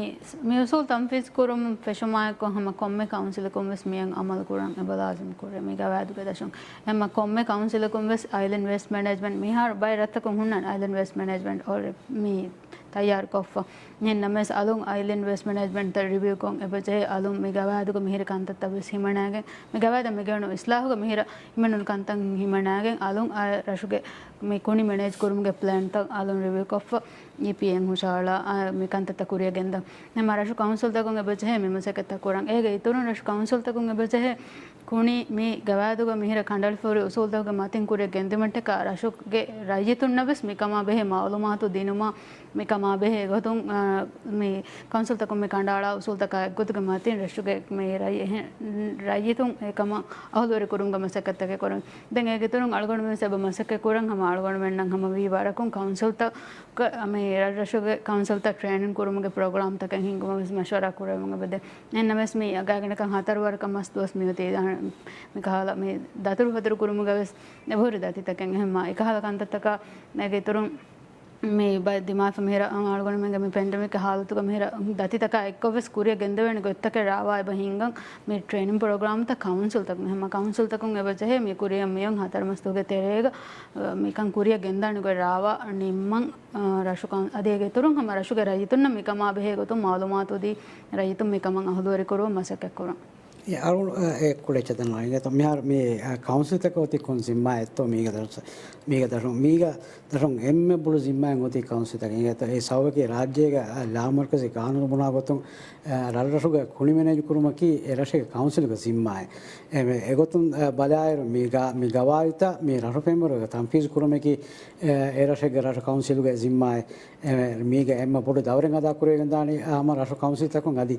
މި އުސޫލް ތަންފީޒް ކުރުމުން ފެށުމާއެކު ހަމަ ކޮންމެ ކައުންސިލަކުން ވެސް މިއަށް އަމަލު ކުރަން އެބަ ލާޒިމް ކުރޭ. މި ގަވާއިދުގެ ދަށުން ހަމަ ކޮންމެ ކައުންސިލަކުން ވެސް އައިލެންޑް ވޭސްޓް މެނޭޖްމަންޓް މިހާރު ބައެއް ރަށްތަކުން ހުންނަން އައިލެންޑް ވޭސްޓް މެނޭޖްމަންޓް އޯލްރެޑީ މި ތައްޔާރުކޮށްފަ. އެހެން ނަމަވެސް އަލުން އައިލެންޑް ވޭސްޓް މެނޭޖްމަންޓްތައް ރިވިއުކޮށް އެބަޖެހޭ. އަލުން މި ގަވާއިދުގަ މިހިރި ކަންތައްތައް ވެސް ހިމަނާގެން، މި ގަވާއިދަށް މި ގެންނު އިސްލާހުގަ މިހިރަ ހިމެނުނު ކަންތައް ހިމަނާގެން، އަލުން އަ، ރަށުގެ މި ކުނި މެނޭޖް ކުރުމުގެ ޕްލޭންތައް އަލުން ރިވިއުކޮށްފަ، އީޕީއޭއިން ހުށަހަޅާ، އަ، މި ކަންތައްތައް ކުރިއަށް ގެންދަން. ހަމަ ރަށު ކައުންސިލްތަކުން އެބަޖެހޭ މި މަސައްކަތްތައް ކުރަން. އޭގެ އިތުރުން ރަށު ކައުންސިލްތަކުން އެބަޖެހޭ ކުނި މި ގަވާއިދުގަ މިހިރަ ކަނޑައަޅިފަ ހުރި އުސޫލްތަކުގެ މަތިން ކުރިއަށް ގެންދިއުމަށްޓަކާ ރަށުގެ ރައްޔިތުންނަށް ވެސް މިކަމާ ބެހޭ މައުލޫމާތު ދިނުމަށް މިކަމާ ބެހޭ ގޮތުން، އާ، މި ކައުންސިލްތަކުން މި ކަނޑައަޅާ އުސޫލްތަކާ އެއްގޮތުގެ މަތިން ރަށުގެ މި ރައްޔި-، އެހެން ރައްޔިތުން އެކަމަށް އަހުލުވެރި ކުރުމުގެ މަސައްކަތްތަކެއް ކުރަން. ދެން އޭގެ އިތުރުން އަޅުގަނޑުމެން ވެސް އެބަ މަސައްކަތް ކުރަން ހަމަ އަޅުގަނޑުމެންނަށް ހަމަ ވީ ވަރަކުން ކައުންސިލްތައް މި ރަށްރަށުގެ ކައުންސިލްތައް ޓްރޭނިން ކުރުމުގެ ޕްރޮގްރާމްތަކެއް ހިންގުމަށް ވެސް މަޝްވަރާ ކުރެވުމުގެ ބެދެ. އެހެންނަމަވެސް މި ގާތްގަނޑަކަށް ހަތަރު ވަރަކަށް މަސް ދުވަސް މިއޮތީ މިކަހަލަ މި ދަތުރުފަތުރު ކުރުމުގަ ވެސް އެބަހުރި ދަތިތަކެއް އެހެންމާ އެކަހަލަ ކަންތައްތަކާ އޭގެ އިތުރުން މި ބައެއް ދިމާވެފަ މިހިރަ އަޅުގަނޑުމެންގެ މި ޕެންޑެމިކް ހާލަތުގަ މިހިރަ ދަތިތަކާ އެއްކޮށް ވެސް ކުރިއަށް ގެންދެވޭނެ ގޮތްތަކެއް ރާވާ އެބަ ހިންގަން މި ޓްރޭނިން ޕްރޮގްރާމްތައް ކައުންސިލްތަކުން ހަމަ ކައުންސިލްތަކުން އެބަ ޖެހޭ މި ކުރިއަށް މިއޮން ހަތަރު މަސް ދުވަހުގެ ތެރޭގަ، އަ، މިކަން ކުރިއަށް ގެންދާނެ ގޮތް ރާވާ ނިންމަން، އަ، ރަށު ކައުން-، އަދި އޭގެ އިތުރުން ހަމަ ރަށުގެ ރައްޔިތުންނަށް މިކަމާ ބެހޭ ގޮތުން މައުލޫމާތު ދީ ރައްޔިތުން މިކަމަށް އަހުލުވެރި ކުރުވަން މަސައްކަތް ކުރަން. އެ އަޅު-، އަ، އެ ކުޑަ އެއްޗެއް ދަންނަވަން. އިނގޭތޯ މިހާރު މި، އަ، ކައުންސިލްތަކަށް އޮތީ ކޮން ޒިންމާއެއްތޯ މީގަ ދަރު-، މީގަ ދަރު-، މީގަ ދަށުން އެންމެ ބޮޑު ޒިންމާއެއް އޮތީ ކައުންސިލްތަކަށް. އިނގޭތޯ އެ ސަބަބަކީ ރާއްޖޭގަ، އަ، ލާމަރުކަޒީ ގާނޫނު ބުނާ ގޮތުން، އަ، ރަށްރަށުގެ ކުނި މެނޭޖް ކުރުމަކީ އެ ރަށުގެ ކައުންސިލުގެ ޒިންމާއެއް. އެ، އެގޮތުން، އަ، ބަލާއިރު މި ގާ-، މި ގަވާއިދުތައް މި ރަށު ފެންވަރުގަ ތަންފީޒު ކުރުމަކީ، އެ، އެ ރަށެއްގެ ރަށު ކައުންސިލުގެ ޒިންމާއެއް. އެ، މީގަ އެންމެ ބޮޑު ދައުރެއް އަދާ ކުރެވިގެން ދާނީ، އަ، ހަމަ ރަށު ކައުންސިލްތަކުން އަދި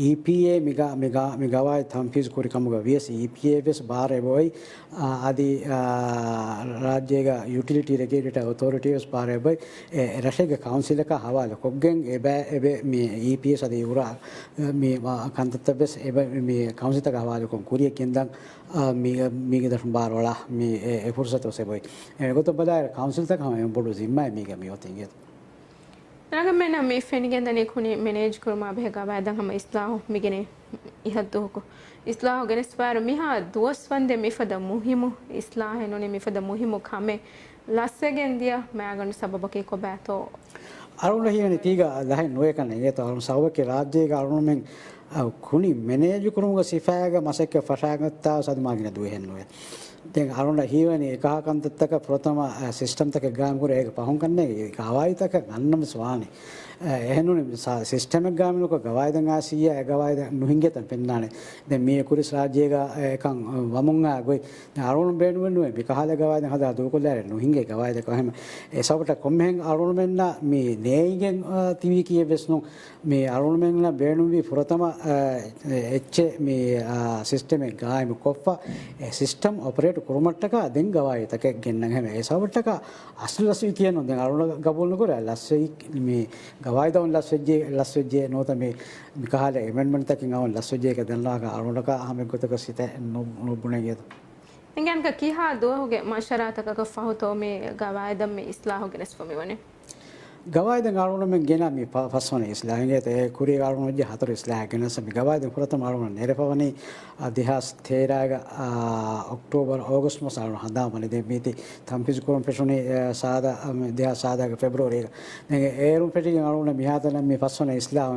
އީޕީއޭ މި ގާ-، މި ގާ-، މި ގަވާއިދު ތަންފީޒު ކުރި ކަމުގަ ވިޔަސް އީޕީއޭ ވެސް ބާރަށް އެބައޮތް. އާ، އަދި، އާ، ރާއްޖޭގަ ޔުޓިލިޓީ ރެގިއުލޭޓަރ އޮތޯރިޓީ ވެސް ބާރަށް އެބައޮތް. އެ، އެ ރަށެއްގެ ކައުންސިލަކާ ހަވާލު ކޮށްގެން އެބަ-، އެބެ މި އީޕީއެސް އަދި އުރާ، މި މަ-، ކަންތައްތައް ވެސް އެބަ-، މި ކައުންސިލްތަކަށް ހަވާލުކޮށް ކުރިއަށް ގެންދަން، އާ، މި، މީގެ ދަށުން ބާރުއަޅާ މި އެ، އެ ފުރުސަތު ވެސް އެބައޮތް. އެ، އެގޮތަށް ބަލާއިރު ކައުންސިލްތަކަށް ހަމަ އެންމެ ބޮޑު ޒިންމާއެއް މީގަ މި އޮތީ އިނގޭތޯ. ރަނގަމެންނަށް މި ފެނިގެންދަނީ ކުނި މެނޭޖް ކުރުމާ ބެހޭ ގަވާއިދަށް ހަމަ އިސްލާހު މިގެނެ އިހަށްދުވަހަކު އިސްލާހު ގެނެސްފައިރު މިހާ ދުވަސް ވަންދެން މިފަދަ މުހިއްމު އިސްލާހެއް ނޫނީ މިފަދަ މުހިއްމު ކަމެއް ލަސްވެގެން ދިޔަ މައިގަނޑު ސަބަބަކީ ކޮބާތޯ؟ އަޅުގަނޑަށް ހީވަނީ ތީގަ ލަހެއް ނުވޭ ކަން އިނގޭތޯ. އަޅުގަނޑު ސަބަބަކީ ރާއްޖޭގަ އަޅުގަނޑުމެން، އަ، ކުނި މެނޭޖު ކުރުމުގެ ސިފައިގަ މަސައްކަތް ފަށާގަތްތާ ވެސް އަދި މާ ގިނަ ދުވަހެއް ނުވޭ. ދެން އަޅުގަނޑަށް ހީވަނީ އެކަހަލަ ކަންތައްތަކަށް ފުރަތަމަ، އަ، ސިސްޓަމްތަކެއް ގާއިމް ކުރޭ، އޭގެ ފަހުން ކަންނޭނގެ ގަވާއިދުތަކަށް އަންނަމަސް ވާނެ. އެ، އެހެންނޫނީ ސާ-، ސިސްޓަމެއް ގާއިމް ނުކޮށް ގަވާއިދަށް އާސިއްޔާ އެ ގަވާއިދަށް ނުހިނގޭތަން ފެންނާނެ. ދެން މީ ކުރިސް ރާއްޖޭގަ އެކަން ވަމުން އާ ގޮތް. ދެން އަޅުގަނޑު ބޭނުމެއް ނުވޭ މިކަހަލަ ގަވާއިދެއް ހަދާ ދޫކޮށްލާރެ ނުހިނގޭ ގަވާއިދަކަށް. އެހެން އެ ސަބަބަށް ކޮންމެހެން އަޅުގަނޑުމެންނަށް މި ނޭނގެން، އާ، ތިބީ ކީއެއް ވެސް ނޫން. މި އަޅުގަނޑުމެންނަށް ބޭނުންވީ ފުރަތަމަ، އާ، އެއްޗެއް މި، އާ، ސިސްޓަމެއް ގާއިމު ކޮށްފަ، އެ ސިސްޓަމް އޮޕަރޭޓް ކުރުމަށްޓަކާ ދެން ގަވާއިދުތަކެއް ގެންނަން. އެހެން އެ ސަބަބަށްޓަކާ އަސްލު ލަސްވީ ކިޔަން ނޫން. ދެން އަޅުގަނޑު ގަބޫލު ނުކުރޭ ލަސްވެ-، މި ގަވާއިދަށް ލަސްވެއްޖެ، ލަސްވެއްޖެ ނުވަތަ މި، މި ކަހަލަ އެމެންޑްމަންޓްތަކެއް އަވަން ލަސްވެއްޖެ ކަ ދަންނާކަށް އަޅުގަނޑަކަށް ހަމަ ގޮތަކަށް ސިތެ ނު-، ނުބުނެ އިނގޭތަ؟ އިނގޭ ކިހާ ދުވަހުގެ މަޝްވަރާތަކަކަށް ފަހުތޯ މި ގަވާއިދަށް މި އިސްލާހު ގެނެސްފަ މިވަނީ؟ ގަވާއިދަށް އަޅުގަނޑުމެން ގެނަ މި ފަ-، ފަސްވަނަ އިސްލާހު އިނގޭތަ؟ އެ ކުރީގަ އަޅުގަނޑު ވެއްޖެ ހަތަރު އިސްލާހެއް ގެނެސް. މި ގަވާއިދުން ފުރަތަމަ އަޅުގަނޑު ނެރެފަވަނީ، އާ، ދެހާސް ތޭރަގަ، އާ، އޮކްޓޯބަރ، އޯގަސްޓް މަސް އަޅުގަނޑު ހަނދާން ވަނީ. ދެން މީތި ތަންފީޒު ކުރަން ފެށުނީ، އާ، ސާދަ، އާ، މި ދެހާސް ސާދަގެ ފެބްރުއަރީގަ. ދެން އޭރުން ފެށިގެން އަޅުގަނޑު މިހާތަނަށް މި ފަސްވަނަ އިސްލާހު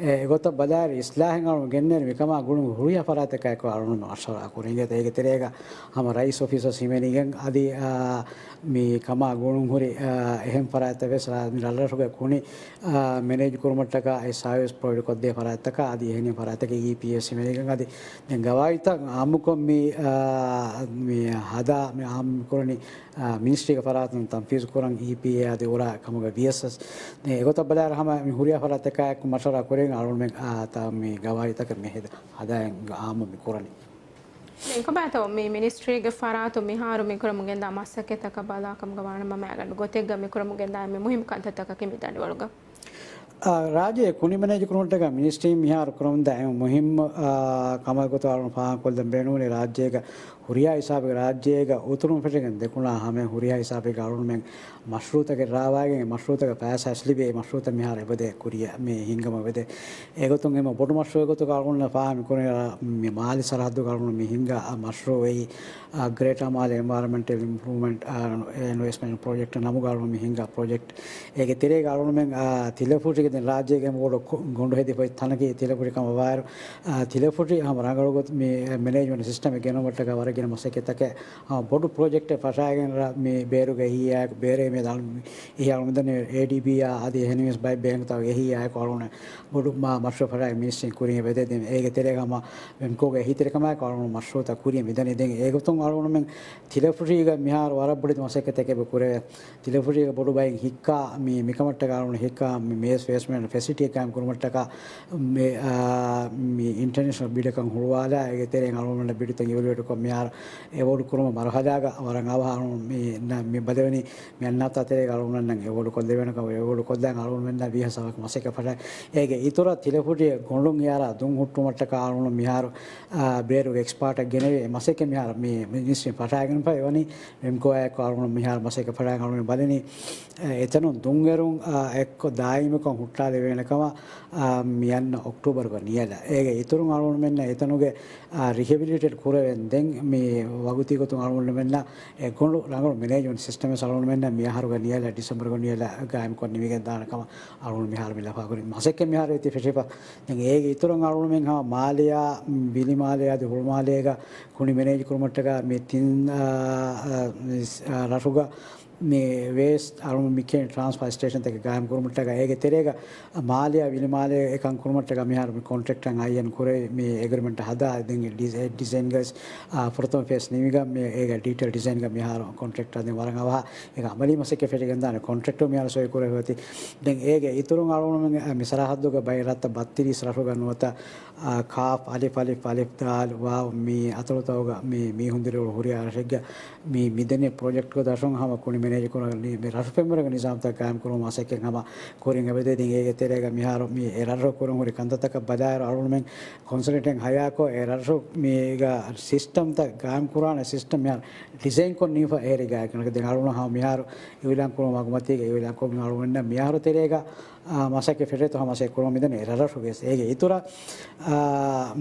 އެ، އެގޮތަށް ބަލާއިރު އިސްލާހެއް އަޅުގަނޑު ގެންނައިރު މިކަމާ ގުޅުން ހުރިހާ ފަރާތްތަކާއެކު އަޅުގަނޑު މަޝްވަރާ ކުރިނގޭތަ؟ އޭގެ ތެރޭގަ ހަމަ ރައީސް އޮފީސަށް ހިމެނިގެން އަދި، އާ، މި ކަމާ ގުޅުން ހުރި، އާ، އެހެން ފަރާތްތައް ވެސް ރާ-، ރަށްރަށުގެ ކުނި، އާ، މެނޭޖް ކުރުމަށްޓަކާ އެ ސާވިސް ޕްރޮވައިޑް ކޮށްދޭ ފަރާތްތަކާ އަދި އެހެނިހެން ފަރާތްތަކެއް އީޕީއެސް ހިމެނިގެން އަދި ދެން ގަވާއިދުތައް އާއްމުކޮށް މި، އާ، މި ހަދާ މި އާއްމު ކުރަނީ، އާ، މިނިސްޓްރީގެ ފަރާތުން ތަންފީޒު ކުރަން އީޕީއޭ އަދި އުރާ ކަމުގެ ވީއެސްއެސް. ދެން އެގޮތަށް ބަލާއިރު ހަމަ މި ހުރިހާ ފަރާތްތަކާއެކު މަޝްވަރާ ކުރިން އަޅުގަނޑުމެން، އާ، ތާ މި ގަވާއިދުތަކެއް މި ހެދ-، ހަދާ އާއްމު މި ކުރަނީ. ދެން ކޮބާތޯ މި މިނިސްޓްރީގެ ފަރާތުން މިހާރު މިކުރަމުން ގެންދާ މަސައްކަތްތަކަށް ބަލާކަމުގަ ވާނަމަ މައިގަނޑު ގޮތެއްގަ މިކުރަމުން ގެންދާ އެންމެ މުހިއްމު ކަންތައްތަކަކީ މި ދަނޑިވަޅުގަ؟ އާ، ރާއްޖޭ ކުނި މެނޭޖް ކުރުމަށްޓަކާ މިނިސްޓްރީން މިހާރު ކުރަމުންދާ އެންމެ މުހިއްމު، އާ، ކަމަށް ގޮތަށް އަޅުގަނޑު ފާހަގަކޮށްލަން ބޭނުންވަނީ ރާއްޖޭގަ ހުރިހާ ހިސާބެއްގަ ރާއްޖޭގަ އުތުރުން ފެށިގެން ދެކުނާ ހަމައިން ހުރިހާ ހިސާބެއްގަ އަޅުގަނޑުމެން މަޝްރޫއުތަކެއް ރާވާގެން އެ މަޝްރޫއުތަކަށް ފައިސާ ވެސް ލިބޭ އެ މަޝްރޫއުތައް މިހާރު އެބަދޭ ކުރިއަށް މި ހިންގަމު އެބަދޭ. އެގޮތުން އެންމެ ބޮޑު މަޝްރޫއެއް ގޮތުގަ އަޅުގަނޑު ފާހަގަ މި ކުރަނީ މި މާލެ ސަރަހައްދުގަ އަޅުގަނޑު މި ހިންގާ މަޝްރޫއު އެއީ، އާ، ގްރޭޓާ މާލެ އެންވަޔަރަންމެންޓަލް އިމްޕްރޫވްމަންޓް، އާ، އިންވެސްޓްމަންޓް ޕްރޮޖެކްޓް ނަމުގަ އަޅުގަނޑު މި ހިންގާ ޕްރޮޖެކްޓް. އޭގެ ތެރޭގަ އަޅުގަނޑުމެން، އާ، ތިލަފުށިގެ ދެން ރާއްޖޭގެ ބޮޑު ކޮ-، ގޮނޑު ހެދިފައި ތަނަކީ ތިލަފުށި ކަމަށް ވާއިރު، އާ، ތިލަފުށި ހަމަ ރަނގަޅު ގޮތް މި މެނޭޖްމަންޓް ސިސްޓަމެއް ގެނައުމަށްޓަކާ ވަރަށް ގިނަ މަސައްކަތްތަކެއް، އާ، ބޮޑު ޕްރޮޖެކްޓެއް ފަށާގެން ރ-، މި ބޭރުގެ އެހީއާއެކު ބޭރޭ މި ދަން-، އެހީ އަޅުގަނޑު މިދަނީ އޭޑީބީއާ އަދި އެހެނިވެސް ބައެއް ބޭންކުތަކުގެ އެހީއާއެކު އަޅުގަނޑު ބޮޑު މާ މަޝްރޫއު ފަށާގެން މިނިސްޓްރީން ކުރިއަށް ވެދޭ. ދެން އޭގެ ތެރޭގަ ހަމަ ވެމްކޯގެ އެހީތެރިކަމާއެކު އަޅުގަނޑު މަޝްރޫއުތައް ކުރިއަށް މިދަނީ. ދެން އެގޮތުން އަޅުގަނޑުމެން ތިލަފުށީގަ މިހާރު ވަރަށް ބޮޑެތި މަސައްކަތެއް އެބަ ކުރެވޭ. ތިލަފުށީގަ ބޮޑު ބައެއް ހިއްކާ މި، މިކަމަށްޓަކާ އަޅުގަނޑު ހިއްކާ މި މޭސް ވޭސްޓް މެނޭޖްމަންޓް ފެސިލިޓީއެއް ގާއިމް ކުރުމަށްޓަކާ މި، އާ، މި އިންޓަރނޭޝަނަލް ބިޑަކަށް ހުޅުވާލާ، އޭގެ ތެރެއިން އަޅުގަނޑު ބިޑުތައް އިވެލުއޭޓްކޮށް މިހާރު އެވޯޑް ކުރުމަށް މަރުހަލާގަ ވަރަށް އަވަހަށް މި، މި ބަލެވެނީ މި އަންނާތާ ތެރޭގަ އަޅުގަނޑަށް އެވޯޑް ކޮށްލެވޭނެކަމަށް. އެވޯޑް ކޮށްލާ އަޅުގަނޑުމެންނަށް ވީހާ ސަވަކަށް މަސައްކަތް ފަށާ. އޭގެ އިތުރަށް ތިލަފުށި ގޮނޑުން އެއަރާ ދުން ހުއްޓުމަށްޓަކާ އަޅުގަނޑު މިހާރު، އާ، ބޭރުގެ އެކްސްޕާޓަށް ގެނެވި މަސައްކަތް މިހާރު މި މިނިސްޓްރީން ފަށާގެންފަ އެވަނީ. ވެމްކޯއާއެކު އަޅުގަނޑު މިހާރު މަސައްކަތް ފަށާގެން އަޅުގަނޑު ބަލަނީ، އެ، އެތަނުން ދުންއެރުން، އާ، އެއްކޮށް ދާއިމުކޮށް ހުއްޓާލެވޭނެ ކަމަށް، އާ، މި އަންނަ އޮކްޓޫބަރުގަ ނިޔަލަށް. އޭގެ އިތުރުން އަޅުގަނޑުމެންނަށް އެތަނުގެ، އާ، ރިހެބިލިޓޭޓް ކުރެވެން ދެން މި ވަގުތީ ގޮތުން އަޅުގަނޑުމެންނަށް އެ ގޮނޑު ރަނގަޅު މެނޭޖްމަންޓް ސިސްޓަމެއް އަޅުގަނޑުމެންނަށް މި އަހަރުގަ ނިޔަލަށް، ޑިސެމްބަރުގަ ނިޔަލަށް ގާއިމްކޮށް ނިމިގެން ދާނެ ކަމަށް އަޅުގަނޑު މިހާރު މި ލަފާ ކުރި މަސައްކަތް މިހާރު އެތި ފެށިފަ. ދެން އޭގެ އިތުރުން އަޅުގަނޑުމެން ހަމަ މާލެއާ، ވިލި މާލެއާ އަދި ހުޅު މާލޭގަ ކުނި މެނޭޖް ކުރުމަށްޓަކާ މި ތިން، އާ، އާ، މި، އާ، ރަށުގަ މި ވޭސްޓް އަޅުގަނޑު މި ކިޔަނީ ޓްރާންސްފާ ސްޓޭޝަންތަކެއް ގާއިމް ކުރުމަށްޓަކާ އޭގެ ތެރޭގަ މާލެއާ ވިލި މާލެ އެކަން ކުރުމަށްޓަކާ މިހާރު މި ކޮންޓްރެކްޓަށް އައިއެން ކުރެވި މި އެގްރިމެންޓް ހަދާ ދެން ޑިޒަ-، ޑިޒައިންގަސް، އާ، ފުރަތަމަ ފޭސް ނިމިގަ މި އޭގެ ޑީޓެއިލް ޑިޒައިންގަ މިހާރު ކޮންޓްރެކްޓަށް ދެން ވަރަށް އަވަހަށް އޭގެ އަމަލީ މަސައްކަތް ފެށިގެން ދާނެ ކޮންޓްރެކްޓަރު މިހާރު ސޮއި ކުރެވި އޮތީ. ދެން އޭގެ އިތުރުން އަޅުގަނޑުމެން މި ސަރަހައްދުގަ ބައެއް ރަށްތައް ބައްތިރީސް ރަށުގަ ނުވަތަ، އާ، ކާފް، އަލިފް، އަލިފް، އަލިފް، ދާލް، ވާވް، މީ އަތޮޅުތަކުގަ މި މީހުން ދިރިއުޅުނު ހުރިހާ ރަށެއްގަ މި މިދަނީ ޕްރޮޖެކްޓްގެ ދަށުން ހަމަ ކުނި މެނޭޖް ކުރަނީ މި ރަށު ފެންވަރުގެ ނިޒާމްތައް ގާއިމް ކުރުމަށް މަސައްކަތް ހަމަ ކުރިން އެބަދޭ. ދެން އޭގެ ތެރޭގަ މިހާރު މި އެ ރަށު ކުރަން ހުރި ކަންތައްތަކަށް ބަލާއިރު އަޅުގަނޑުމެން ކޮންސަލްޓެންޓް ހަޔާކޮށް އެ ރަށު މީގަ ސިސްޓަމްތައް ގާއިމް ކުރާނެ ސިސްޓަމް މިހާރު ޑިޒައިން ކޮށް ނީފަ އެހެރި ގާތްގަނޑަކަށް. ދެން އަޅުގަނޑު ހަމަ މިހާރު އިއުލާން ކުރުމުގެ މަގުމަތީގަ އިއުލާން ކޮށްގެން އަޅުގަނޑުމެންނަށް މިހާރު ތެރޭގަ މަސައްކަތް ފެށޭތޯ ހަމަ މަސައްކަތް ކުރަމުން މިދަނީ އެ ރަށްރަށުގެ. އޭގެ އިތުރަށް، އާ،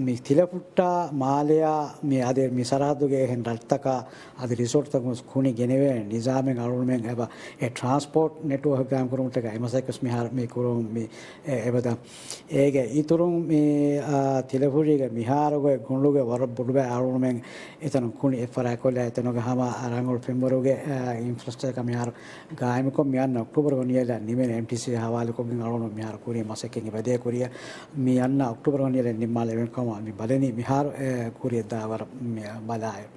މި ތިލަފުއްޓާ މާލެއާ މި އަދި މި ސަރަހައްދުގެ އެހެން ރަށްތަކާ އަދި ރިސޯޓްތަކުން ކުނި ގެނެވޭ ނިޒާމެއް އަޅުގަނޑުމެން އެބަ އެ ޓްރާންސްޕޯޓް ނެޓްވޯކް ގާއިމް ކުރުމަށްޓަކާ އެ މަސައްކަތް މިހާރު މި ކުރުން މި އެ، އެބަދަ. އޭގެ އިތުރުން މި، އާ، ތިލަފުށީގެ މިހާރުގެ ގޮނޑުގެ ވަރަށް ބޮޑު ބައެއް އަޅުގަނޑުމެން އެތަނުން ކުނި އެއް ފަރާތްކޮށްލާ އެތަނުގެ ހަމަ ރަނގަޅު ފެންވަރުގެ، އާ، އިންފްރާސްޓްރަކްޗަރ މިހާރު ގާއިމުކޮށް މި އަންނަ އޮކްޓޫބަރުގެ ނިޔަލަށް ނިމޭނެ އެމްޓީސީ ހަވާލުކޮށްގެން އަޅުގަނޑު މިހާރު ކުރި މަސައްކަތް އެބަދޭ ކުރިއަށް މި އަންނަ އޮކްޓޫބަރުގެ ނިޔަލަށް ނިންމާލެވޭނެ ކަމަށް މި ބަލަނީ މިހާރު، އެ، ކުރިއަށް ދާ ވަރަށް މި ބަލާއިރު.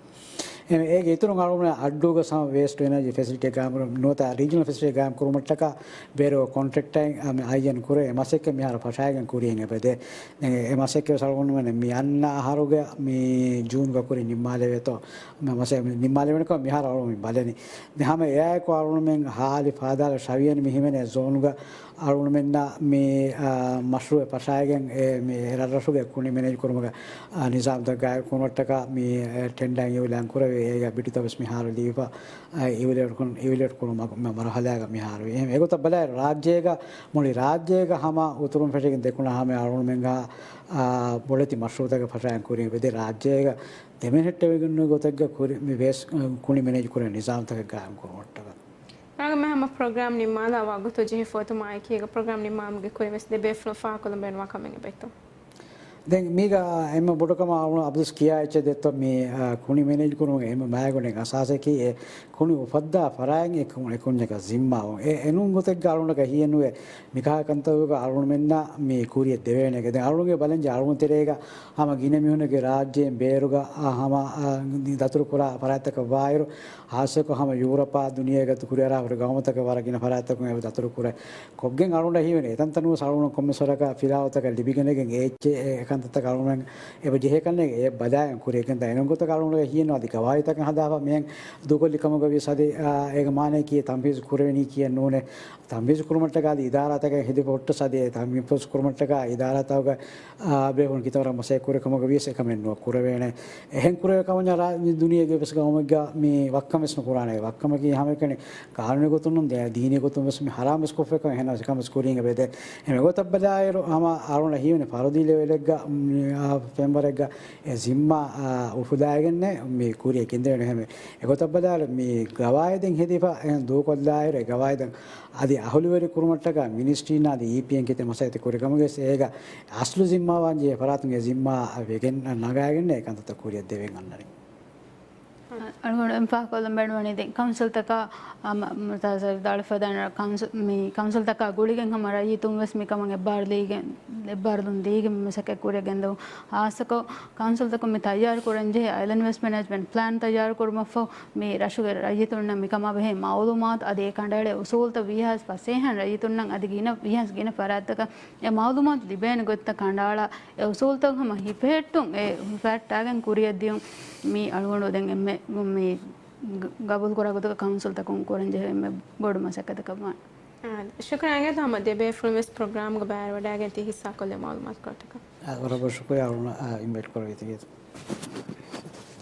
އެ، އޭގެ އިތުރުން އަޅުގަނޑު އައްޑޫގަ ސަމް ވޭސްޓް އެނަރޖީ ފެސިލިޓީ ގާއިމް ކުރުން ނުވަތަ ރީޖަނަލް ފެސިލިޓީ ގާއިމް ކުރުމަށްޓަކާ ބޭރު ކޮންޓްރެކްޓަރެއް އައިއެން ކުރޭ އެ މަސައްކަތް މިހާރު ފަށާގެން ކުރިއެއް އެބަދޭ. ދެން އެ މަސައްކަތް ވެސް އަޅުގަނޑުމެން މި އަންނަ އަހަރުގެ މި ޖޫންގަ ކުރި ނިންމާލެވޭތޯ މަ-، މަސައްކަތް ނިންމާލެވޭނެ ކަމަށް މިހާރު އަޅުގަނޑު މި ބަލަނީ. ދެން ހަމަ އެއާއެކު އަޅުގަނޑުމެން ހާލި ފާދާލަ ޝަވިޔަނި މި ހިމެނޭ ޒޯނުގަ އަޅުގަނޑުމެންނަށް މި، އާ، މަޝްރޫއެއް ފަށާގެން އެ މި އެ ރަށްރަށުގެ ކުނި މެނޭޖް ކުރުމުގެ، އާ، ނިޒާމްތައް ގާއިމް ކުރުމަށްޓަކާ މި، އެ، ޓެންޑާއިން އިއުލާން ކުރެވޭ. އޭގެ ބިޑުތައް ވެސް މިހާރު ލިބިފަ، އާ، އިވެލުއޭޓް ކުރުން، އިވެލުއޭޓް ކުރުމުގެ މަ-، މަރުހަލާގަ މިހާރު. އެހެން އެގޮތަށް ބަލާއިރު ރާއްޖޭގަ، މުޅި ރާއްޖޭގަ ހަމަ އުތުރުން ފެށިގެން ދެކުނަ ހަމަ އަޅުގަނޑުމެންގަ، އާ، ބޮޑެތި މަޝްރޫއުތަކެއް ފަށާގެން ކުރި އެބަދޭ ރާއްޖޭގަ ދެމެހެއްޓެވިގެން ނުވި ގޮތެއްގަ ކުރި-، މި ވޭސްޓް، އަ، ކުނި މެނޭޖް ކުރޭ ނިޒާމްތަކެއް ގާއިމް ކުރުމަށްޓަކާ. އަޅުގަނޑުމެން ހަމަ ޕްރޮގްރާމް ނިންމާލާ ވަގުތު ޖެހިފަ އޮތުމާ އެކީގަ ޕްރޮގްރާމް ނިންމާލުމުގެ ކުރިން ވެސް ދެ ބޭފުޅުން ފާހަގަކޮށްލަން ބޭނުންވާ ކަމެއް އެބައޮތްތޯ؟ ދެން މީގަ އެންމެ ބޮޑު ކަމަށް އަޅުގަނޑު އަބްދުލް ކިޔާ އެއްޗެއް ދެއްތޯ މި، އަ، ކުނި މެނޭޖް ކުރުމުގެ އެންމެ މައިގަނޑެއް އަސާސަކީ އެ ކުނި އުފައްދާ ފަރާތް އެ ކު-، އެ ކުންޏަކަށް ޒިންމާވުން. އެ އެނޫން ގޮތެއްގަ އަޅުގަނޑަކަށް ހިޔެއްނުވޭ މިކަހަލަ ކަންތައްތަކުގަ އަޅުގަނޑުމެންނަށް މި ކުރިއަށް ދެވޭނެ. ދެން އަޅުގަނޑުގެ ބަލަންޖެ އަޅުގަނޑު ތެރޭގަ ހަމަ ގިނަ މީހުންނެއްގެ ރާއްޖޭން ބޭރުގަ، އާ، ހަމަ، އާ، ދަތުރުކުރާ ފަރާތްތަކަށް ވާއިރު، ހާއްސަކޮށް ހަމަ ޔޫރަޕާ ދުނިޔޭގަ ކުރިއަރާ ހުރި ގައުމުތަކަށް ވަރަށް ގިނަ ފަރާތްތަކުން އެބަ ދަތުރުކުރޭ. ކޮށްގެން އަޅުގަނޑަށް ހީވަނީ އެތަންތަނުވެސް އަޅުގަނޑު ކޮންމެސް ވަރަކަށް ފިލާވަޅުތަކަށް ލިބިގެނެގެން އެ އެއްޗެއް އެ ކަންތައްތަކަށް އަޅުގަނޑު އެބަ ޖެހޭ ކަންނޭނގެ އެ ބަލާގެން ކުރިއަށް ގެންދާ. އެނޫން ގޮތަކަށް އަޅުގަނޑަށް ހީވަނީ އަދި ގަވާއިދުތަކެއް ހަދާފަ މިހެން ދޫކޮށްލި ކަމުގަ ވިޔަސް އަދި، އާ، އޭގެ މާނައަކީ ތަންފީޒު ކުރެވެނީ ކީއެއް ނޫނޭ. ތަންފީޒު ކުރުމަށްޓަކާ އަދި އިދާރާތަކެއް ހެދިފަ ހުއްޓަސް އަދި އެ ތަންފީޒު ކުރުމަށްޓަކާ އިދާރާތަކުގެ، އާ، ބޭފުޅުން ކިތަންމެ މަސައްކަތް ކުރި ކަމުގަ ވިޔަސް އެކަމެއް ނުވަ ކުރެވޭނެ. އެހެން ކުރެވޭ ކަމަށް ރާ-، މި ދުނިޔޭގެ ވެސް ގައުމެއްގަ މި ވައްކަމެއް ވެސް ނުކުރާނެ. ވައްކަމަކީ ހަމައެކަނި ޤާނޫނީ ގޮތުން ނޫން، ދީ-، ދީނީ ގޮތުން ވެސް މި ޙަރާމް ވެސް ކޮށްފަ އެކަމެއް ހެނަސް އެކަމެއް ވެސް ކުރީގެ ބެދޭ. އެމެ ގޮތަށް ބަލާއިރު ހަމަ އަޅުގަނޑަށް ހީވަނީ ފަރުދީ ލެވެލެއްގަ، މް، އާ، ފެންވަރެއްގަ އެ ޒިންމާ، އާ، އުފުލާގެންނޭ މި ކުރިއަށް ގެންދެވޭނެ. ހަމަ އެގޮތަށް ބަލާއިރު މި ގަވާއިދެއް ހެދިފަ އެހެން ދޫކޮށްލާއިރު އެ ގަވާއިދަށް އަދި އަހުލުވެރި ކުރުމަށްޓަކާ މިނިސްޓްރީން އަދި އީޕީއެން ކިތަންމެ މަސައްކަތް ކުރި ކަމުގެ އޭގަ އަސްލު ޒިންމާވާން ޖެހޭ ފަރާތުން އެ ޒިންމާ ވެގެން ނަގާގެން އެ ކަންތައްތައް ކުރިއަށް ދެވެން އަންނަނީ. އަޅުގަނޑު އެން ފާހަގަކޮށްލަން ބޭނުންވަނީ ދެން ކައުންސިލްތަކާ، އަ، މަ-، މުރުތަޒާ ސައީދު ދާޅުފަދައިން ކައުންސި-، މި ކައުންސިލްތަކާ ގުޅިގެން ހަމަ ރައްޔިތުން ވެސް މި ކަމަށް އެއްބާރުލީގެން، އެއްބާރުލުން ދީގެން މި މަސައްކަތް ކުރިއަށް ގެންދަވުން. ހާއްސަކޮށް ކައުންސިލްތަކުން މި ތައްޔާރު ކުރަން ޖެހޭ އައިލެންޑް ވޭސްޓް މެނޭޖްމަންޓް ޕްލޭން ތައްޔާރު ކުރުމަށްފަހު މި ރަށުގެ ރައްޔިތުންނަށް މިކަމާ ބެހޭ މައުލޫމާތު އަދި އެ ކަނޑައެޅޭ އުސޫލުތައް ވީހާވެސް ފަސޭހައިން ރައްޔިތުންނަށް އަދި ގިނަ ވީހާވެސް ގިނަ ފަރާތްތަކަށް އެ މައުލޫމާތު ލިބޭނެ ގޮތްތައް ކަނޑައަޅާ، އެ އުސޫލުތައް ހަމަ ހިފެހެއްޓުން އެ ހިފަހައްޓާގެން ކުރިއަށް ދިޔުން މީ އަޅުގަނޑު ދެން އެންމެ މި ގަ-، ގަބޫލުކުރާ ގޮތަކަށް ކައުންސިލްތަކުން ކުރަން ޖެހޭ އެންމެ ބޮޑު މަސައްކަތަކަށް ވާނެ. އާ، ޝުކުރާ އިނގޭތޯ ހަމަ ދެ ބޭފުޅުން ވެސް ޕްރޮގްރާމްގަ ބައިވެވަޑައިގެން ތި ހިއްސާކޮށްލި މައުލޫމާތު ކޮޅަށްޓަކައި. އާ، ވަރަށް ބޮޑަށް ޝުކުރިއްޔާ އަޅުގަނޑު، އާ، އިންވައިޓް ކުރެވި ތިގެ.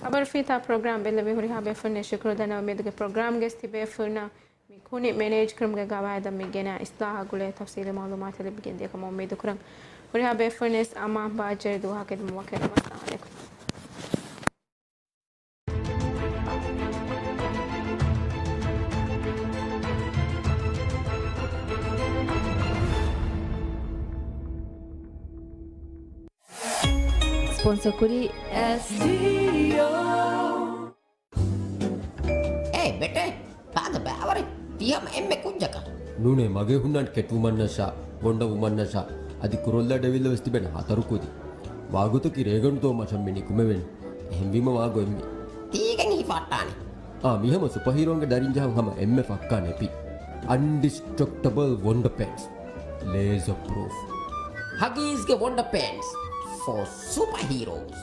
ޚަބަރު ފިއްތާ ޕްރޮގްރާމް ބެއްލެވި ހުރިހާ ބޭފުޅުންނަށް ޝުކުރު ދަންނަވަން. މިއަދުގެ ޕްރޮގްރާމްގައި ތި ބޭފުޅުންނަށް މި ކުނި މެނޭޖް ކުރުމުގެ ގަވާއިދަށް މި ގެނައި އިސްލާހާ ގުޅޭ ތަފްސީލީ މައުލޫމާތެއް ލިބިގެން ދިޔަ ކަމަށް އުއްމީދު ކުރަން. ހުރިހާ ބޭފުޅުންނަށް ވެސް އަމާން ބާއްޖަވެރި ދުވަހަކަށް އެދުމަށް ވަކިވެލަން. އައްސަލާމު ޢަލައިކުމް. ސްޕޮންސަރ ކުރީ އެސް ޓީ އޯ. އޭ ބެޓޭ، ތާދަ ބައިވަރެއް ތި ހަމަ އެންމެ ކުއްޖަކަށް. ނޫނޭ، މަގޭ ހުންނަން ކެޓްވުމަންނަށާ، ވޮންޑަ ވުމަންނަށާ، އަދި ކުރޮލްލަ ޑެވިލް ވެސް ތިބެން ހަތަރު ކުދި. ވާގޮތަކީ ރޭގަނޑު ދޯ މަށަށް މި ނިކުމެވެން. އެހެންވީމަ ވާގޮތް މި. ތީގެން ހިފަހައްޓާނެ. އާ، މި ހަމަ ސުޕަހީރޯންގެ ދަރިން ޖަހަން ހަމަ އެންމެ ފައްކާ ނެޕި. އަންޑިސްޓްރަކްޓަބަލް ވޮންޑަ ޕެންޓްސް. ލޭޒަ ޕްރޫފް. ހަގީޒްގެ ވޮންޑަ ޕެންޓްސް ފޯ ސުޕަހީރޯސް.